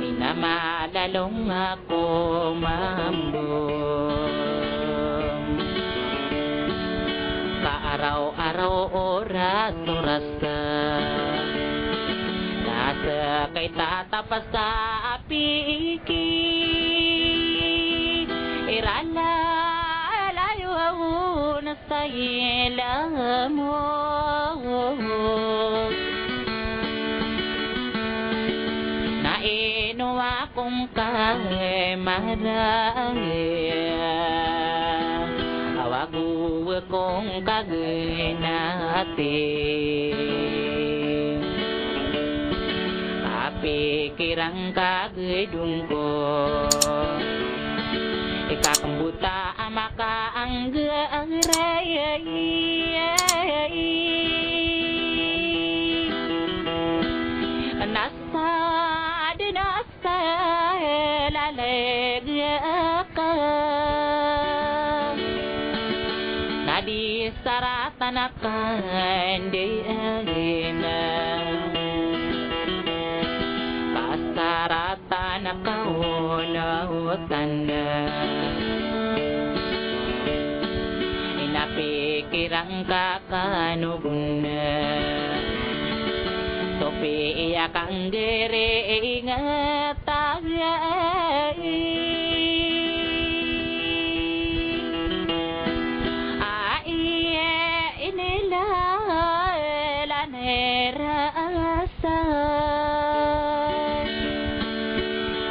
ina malalong ako mambo. Ka araw-araw, oras-oras, na sekay tatap sa api iki. Iralalayo ako na sa ilamo. Na ino ako ngka maraya, awa gowek ko ngka ginati. Kapikiran ka gedong ko, ikakembota a makaanggaray. Na sa di na sa laleg ka, na di saratan a kandiyan. Ka saratan a Ino tanda ina pikiran ka kano gona so piya kanggiri ingat a gai. Ai inila lana rasa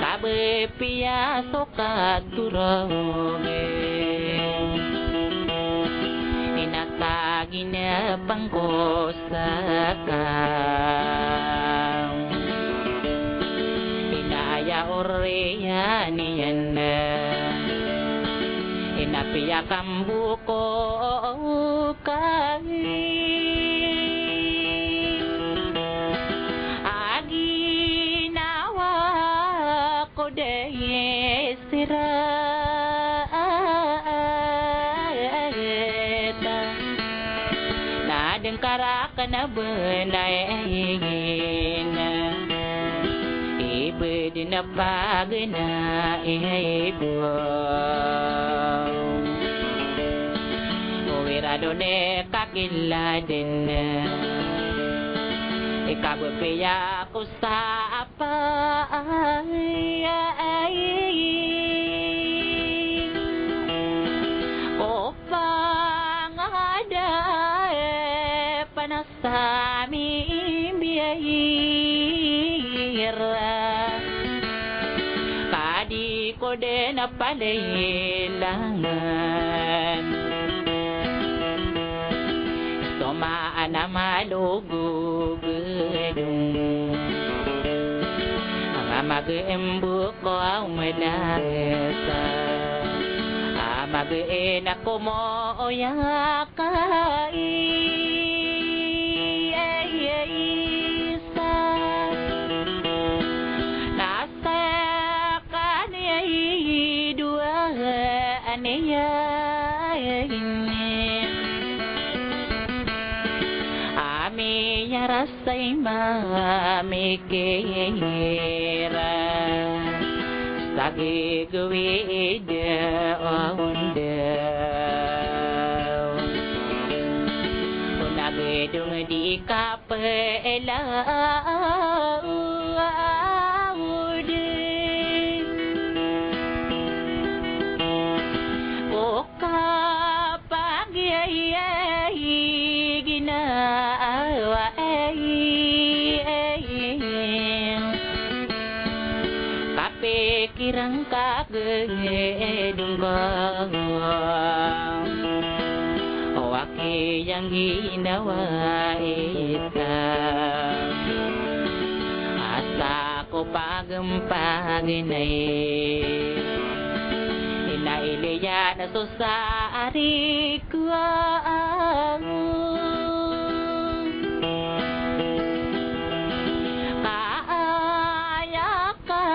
kabepiya so katorog ina sa gina pangkosa ka. Ina aya oriyan iyan ina piya kamboko ka. A ginawa ko dai sirat na dengkara kena benai ina ibedena pagena ibo. Owira done kakiladen ikabepiya ko sapa ko pangada panas sami mbiyai ra kadi ko dena palailangan so maana malogogedong a magembo ko aw melasa a magena ko moya kai isa na sakaniya i dowa aniya ini a miyarasay mamikira sa gigawid a ondaw. Onagedong di kapelaod ko kapagiyai ginawa ai kapikiran ka gedong ko o aki yang ginawa ita asa ko pagempag inay ina iliyan so sari ko ago ka aya ka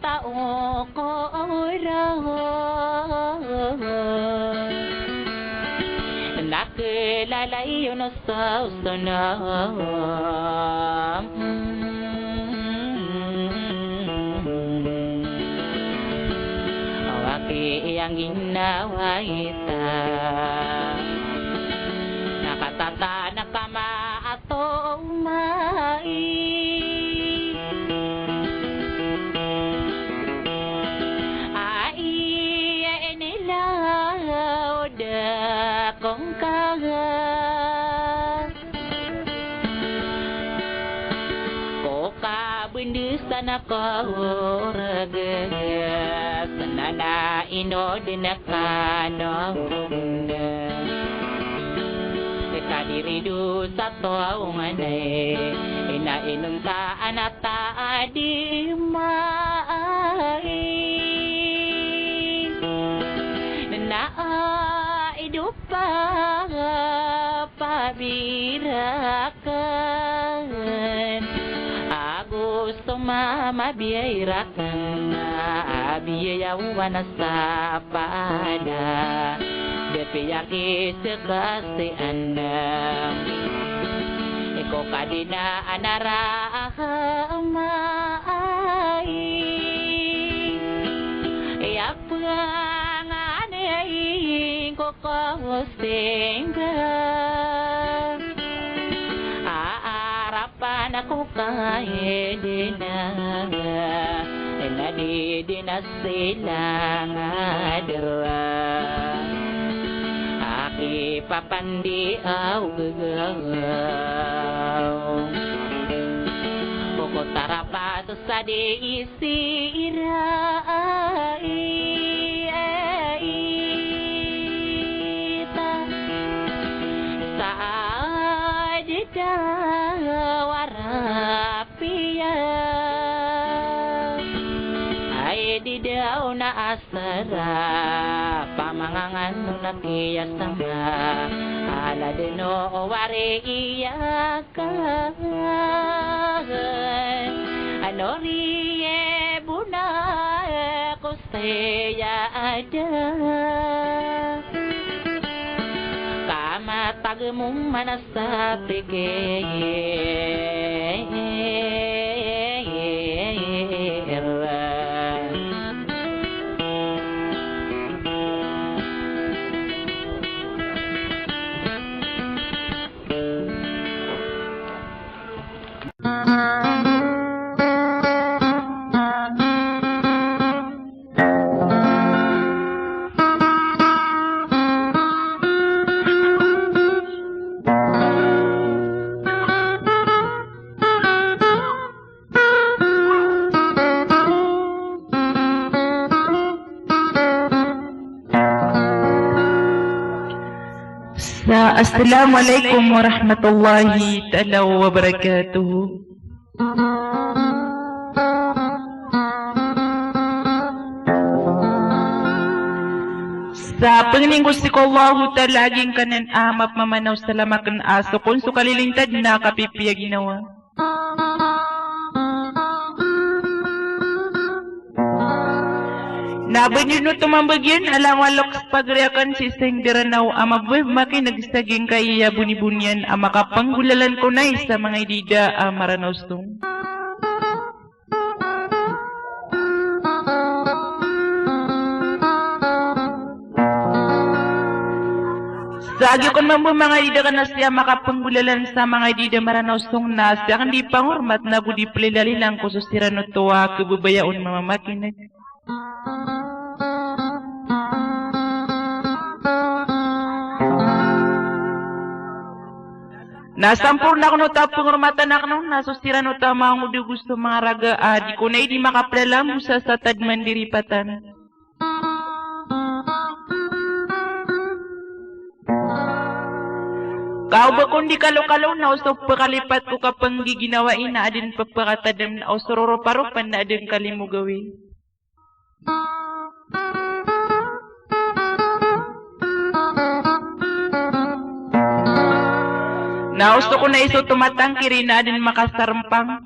tao ko ora na kelalay o na sawsona. Awaki iyang ginawa ita na katata na kama ato umai. Ai inilaw da kongkaga ko kabendis tana ko oreg, senana ino dina kano guna. Kadiri dosa to awnganay, ina inonta anata adi mai. Nena a ido pa pabiraken ago so mama biyai raken a biyai a wana sa pada da piyakisakasi anda iko kadina anara ahemai. Tapanganay ko ko singga, aarapan ako ka Edina, na di di na sila nga dara. Akipapandi aw gagaw, ko ko tarapas sa di sira ai, ai, ta. Saad ka warapiya, ai di daw na asara, pamangangan na kiyasama, ala deno wariya. Ka ano riye bona ko saya ada, kamatag mo manasapik. Sa, assalamu alaikum warahmatullahi taala wabarakatuh. Sa pangnin ko sii ko Allahu Taala a giyangkanan a mapmamanaw sa lamaken a so kon so kalilintad na kapipiya ginawa. Na ba niyo oto mambagian a langowan loks pagari aken sii sa Indaranaw a mababaya makineg sa giyangkaya bonibonian a makapanggolalan ko nai sa manga idida a Maranaw song. Sa giya kon mambo manga idida aken a siya makapanggolalan sa manga idida Maranaw song na siya aken di pangormat na go di pelilalilang ko so siran oto a kebebaya on mamamakineg. Na samporna aken oto a pengormatan aken on na so siran oto a manga ngod ago so manga raga a di ko nai di makapelalambo sa satad mandiripatan. Ka o ba kon di kalokalo na o so pekalipat ko kapenggiginawai na aden pepekatadem na o so roroparopan na aden kalimo gawii. Na o so kon a iso tomatangkiri na aden makasarempang.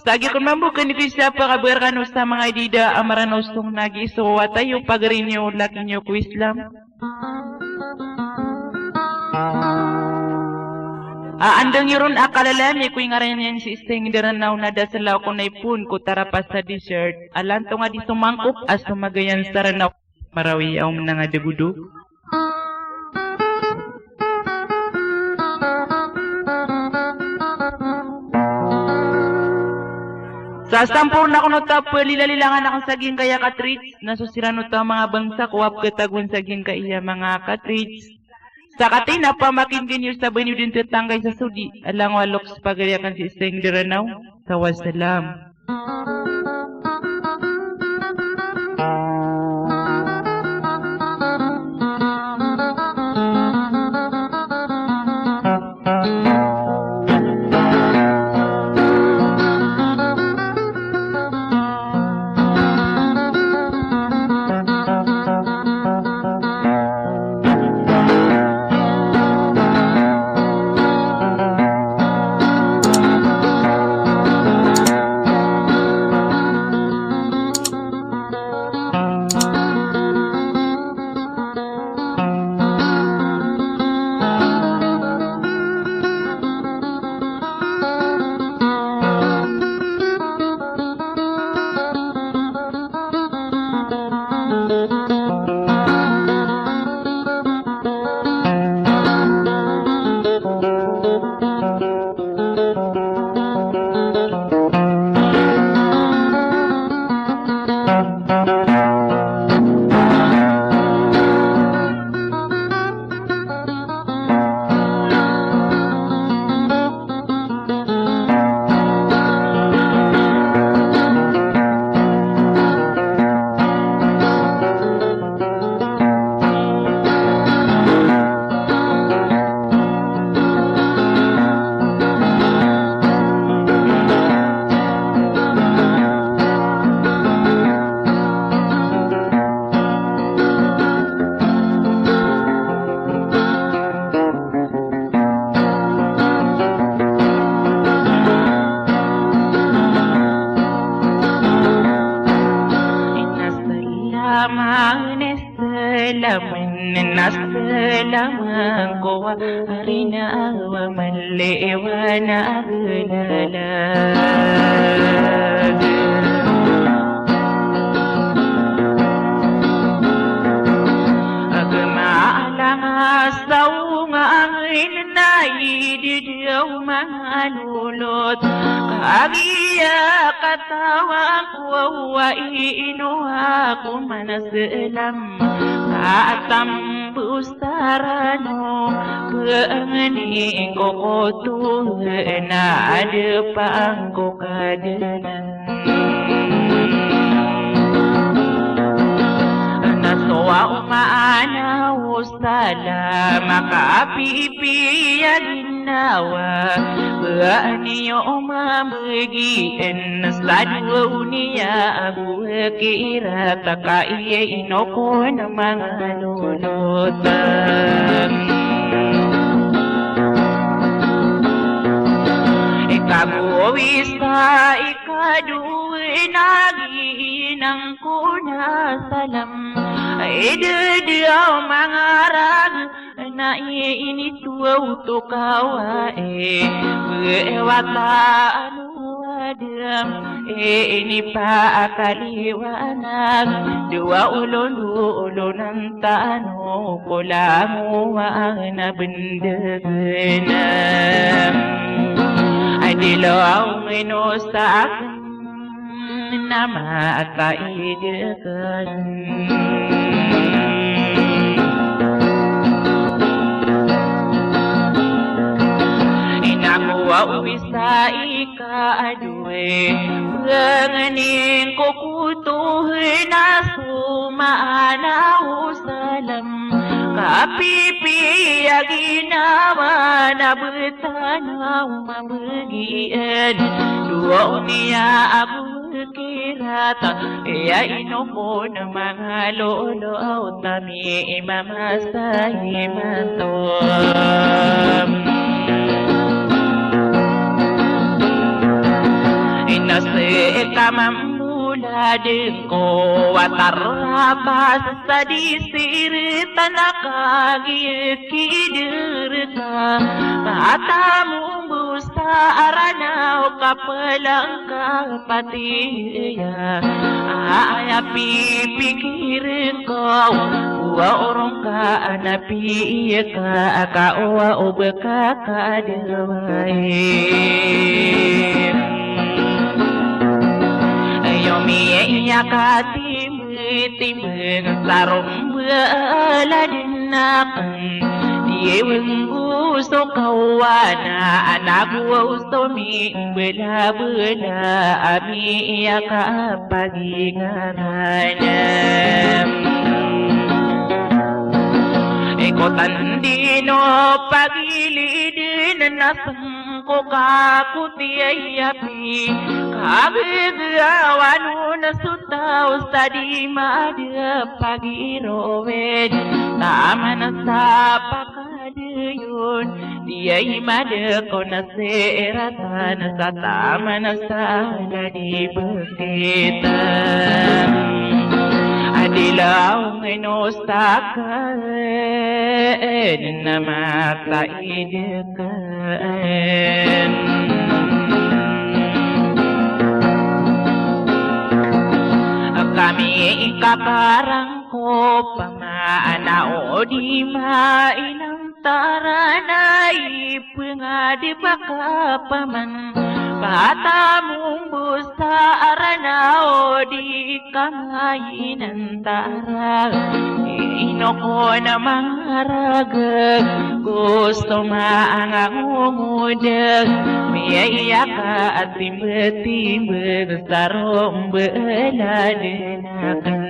Sa giya kon mambo ken di ko isa pakabagar kano sa manga idida a Maranaw song na giya iso wata iyo pagari niyo laki niyo ko Islam. A andang iyo ron a kalalayan iyo ko ingaran iyan sii sa Indaranaw na da selaw kon a ipoon ko tarapas a desert a lantong a di somangkop a somagayan sa Ranaw. Marawi a om nanga degudug. Sa samporna aken oto a pelilalilangan aken sa giyangkaya cartridge na so siran oto a manga bangsa ko a pekatagoan sa giyangkaya manga cartridge. Sa kataya na pamakinegen iyo sa ba niyo den tetanggai sa Saudi a langowan loks pagari aken sii sa Indaranaw. Sa wassalam. Anes Selamen na selamen ko a rina wa maliwa na agdala. Agma alangas daw nga angin na ididi aw mangalolot. Kagiya katawan ko wa ino ako man a selam. Katambos ta rano, pengeni ko koto na adepan ko kadena. Na so wa umana o salam, makapipiya ginawa, ba niyo mambegi en sa dunia ago kirat ka iye ino ko na mangalolot. Ikago isa ikadowa na ginang ko na salam. Ididi aw mangarag na initowa oto ka wa e. Bewata ano adem e ini pa akaliwa na. Dowa olon do olonan tano ko langowa na bendegen. Adilo aw ngino sa aken na makaidegen. Ina ko wa isa ikadowa, pengeni ko koto na so maana o salam. Kapipiya ginawa na betana o mambegi en dunia ago kirat, iya ino ko na mangalolot ami i mamasa imanto. Ina seka mambola den ko wa tarabas sa di sirita na kagiya kidereta. Matamombos sa Aranaw ka pelangka patiya. Aya pipikiren ko, wa oron ka ana piya ka, ka owa o beka ka dewai. Ayo miya iya ka tim Timbang sa rombala den aken, di wenggo so kawana, anak wo so mimbelabela, ami iya kapaginganan. Iko tandino pagiliden na sengko ka kuti ay api, kagegawan on so taw sa di madapag irowen, taman sa pakadayon, di ay madako na seratan sa taman sa ladi bekitan. Adilaw ngeno sa kaen na makaidek Kami ikakarangkop a maana o di mainam tarana i pengadi baka paman patamombos tarana o di Kamainan tara, ino ko na mangaragag, gusto maangangongodag, miyaiya ka at timbetimbeg, sarong beladen aken.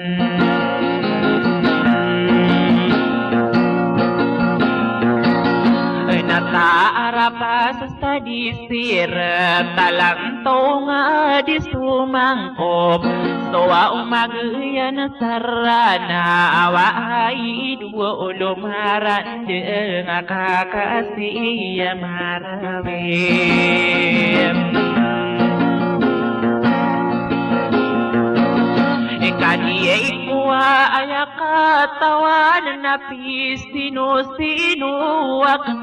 Nataarapa sa di sira talantong a di sumangkop. So a umagayan sarana awa ay duwa olo marandeng a kakasi a marawim. Ikadi ay ko Aya katawan na pisino-sino aken.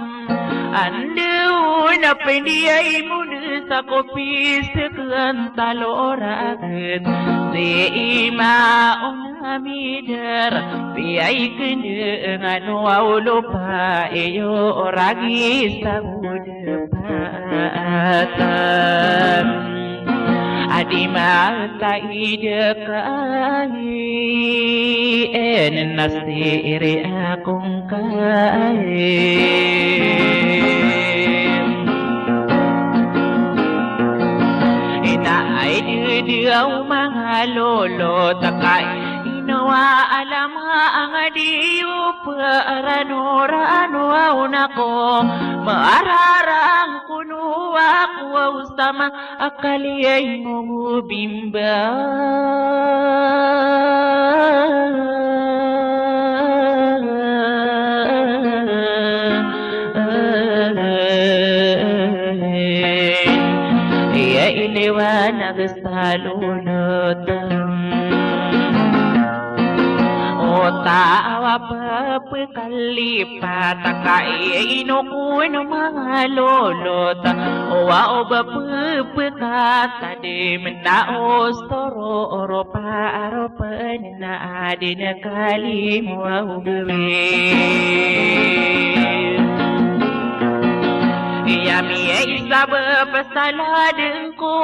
Anda on a pendiay mo desa ko piseken talo raket. Sii ma on a midar, piyay kendengan o olopa iyo ragis a Patan a di mataid ka i en na siri akong ka i. Ina ay di di aw mangalolo ta ka i. Ino a alam a angadi o perano-rano aw nako, mararang kono ako aw sama a kaliyay mo bimba. Iya iliwanag sa lolot. O tawa pepekalipat a ka i ino kon mangalolot. O wa o ba pepekatad mena o soro oro pa aro pen na adin a kalimo a ogawi. Iya miyay sabap a saladen ko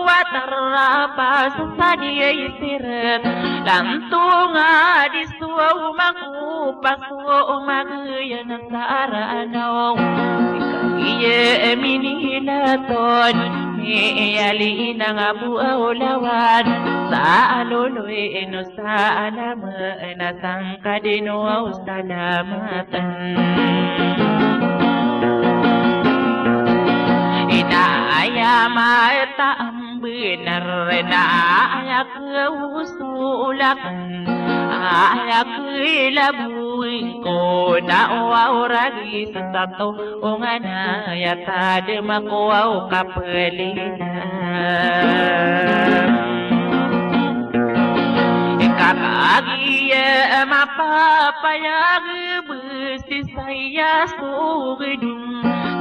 a tarapas sa diyay siret. Lantonga di so mako paso o magiyan sa aranaw. Iya minilaton miyali inang a bo a olawan sa aloloy ino sa alam na sangkad ino aw salamatan. Ina aya mata a mbenar na aya kewusulakan, aya kelabowen ko na o aw ragis a tato. O ngana aya tadem ako aw kapelina. Ika kagiya mapapayag besi saya so gedong.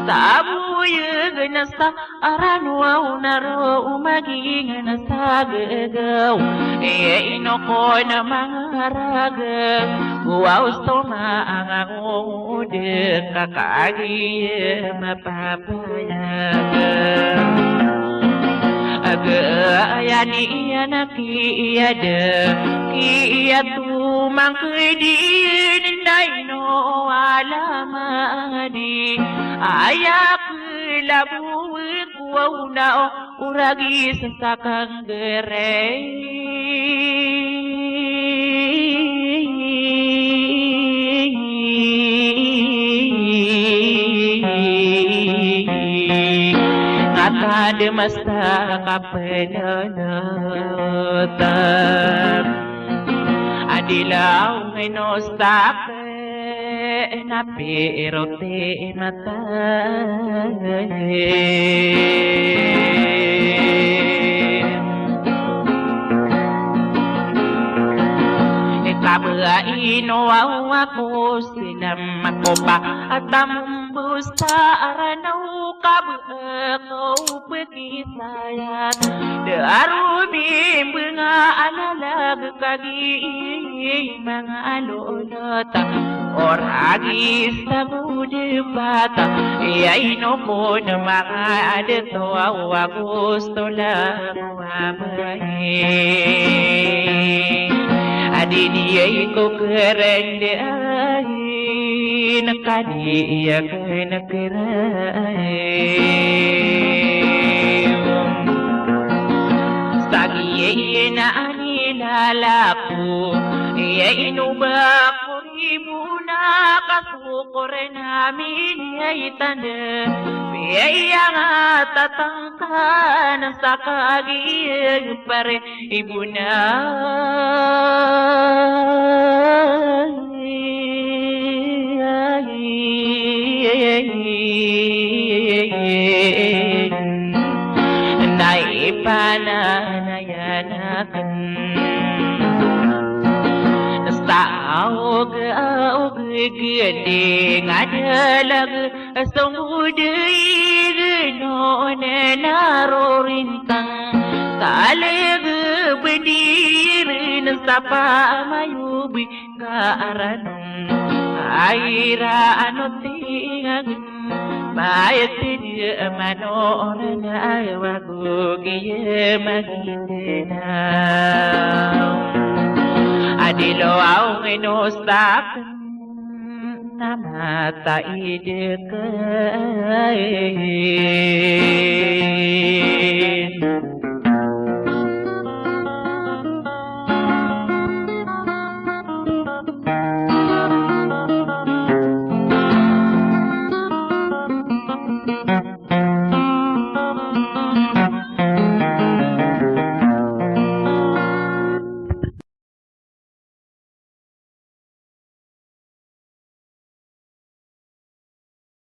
Sa boyeg na sa arano aw na ro o maging na sa gegaw. Iya ino kon a mangaragag ko aw so maangang o de ka kagiya mapapayag. Aga aya niyan a kiyada kiyato mangkedin na ino alamadi aya kelabowen ko aw na o oragis sa kanggeray. Ngata de masa kapeneleta a di law ngeno sa ke na piro ti mata. Ika ba ino aw ako silam ako pa a tambo sa aranaw ka ba ako pekisayat. Da a romimbenga a lalag kagiya manga lolot. Oragis a bo de pata iya ino kon manga adeto aw agosto lang. Adi diyay ko kerendaan kadiya kenekeray. Sa giyai na anilalako iya ino ba ko Ibona ka so korena mini ay tanda. Biyayang a tatangkan sa kagiyag pare ibona. Na ipananayan aken. Ga o gagandi nga dalag, songod a ignon na rorintang. Kalag a bandiran sa pamayobi ka aranon. Ay ra ano tingag Mayatid manoran a wago giya magitena. Adilo aw ngino stap na mataid ka.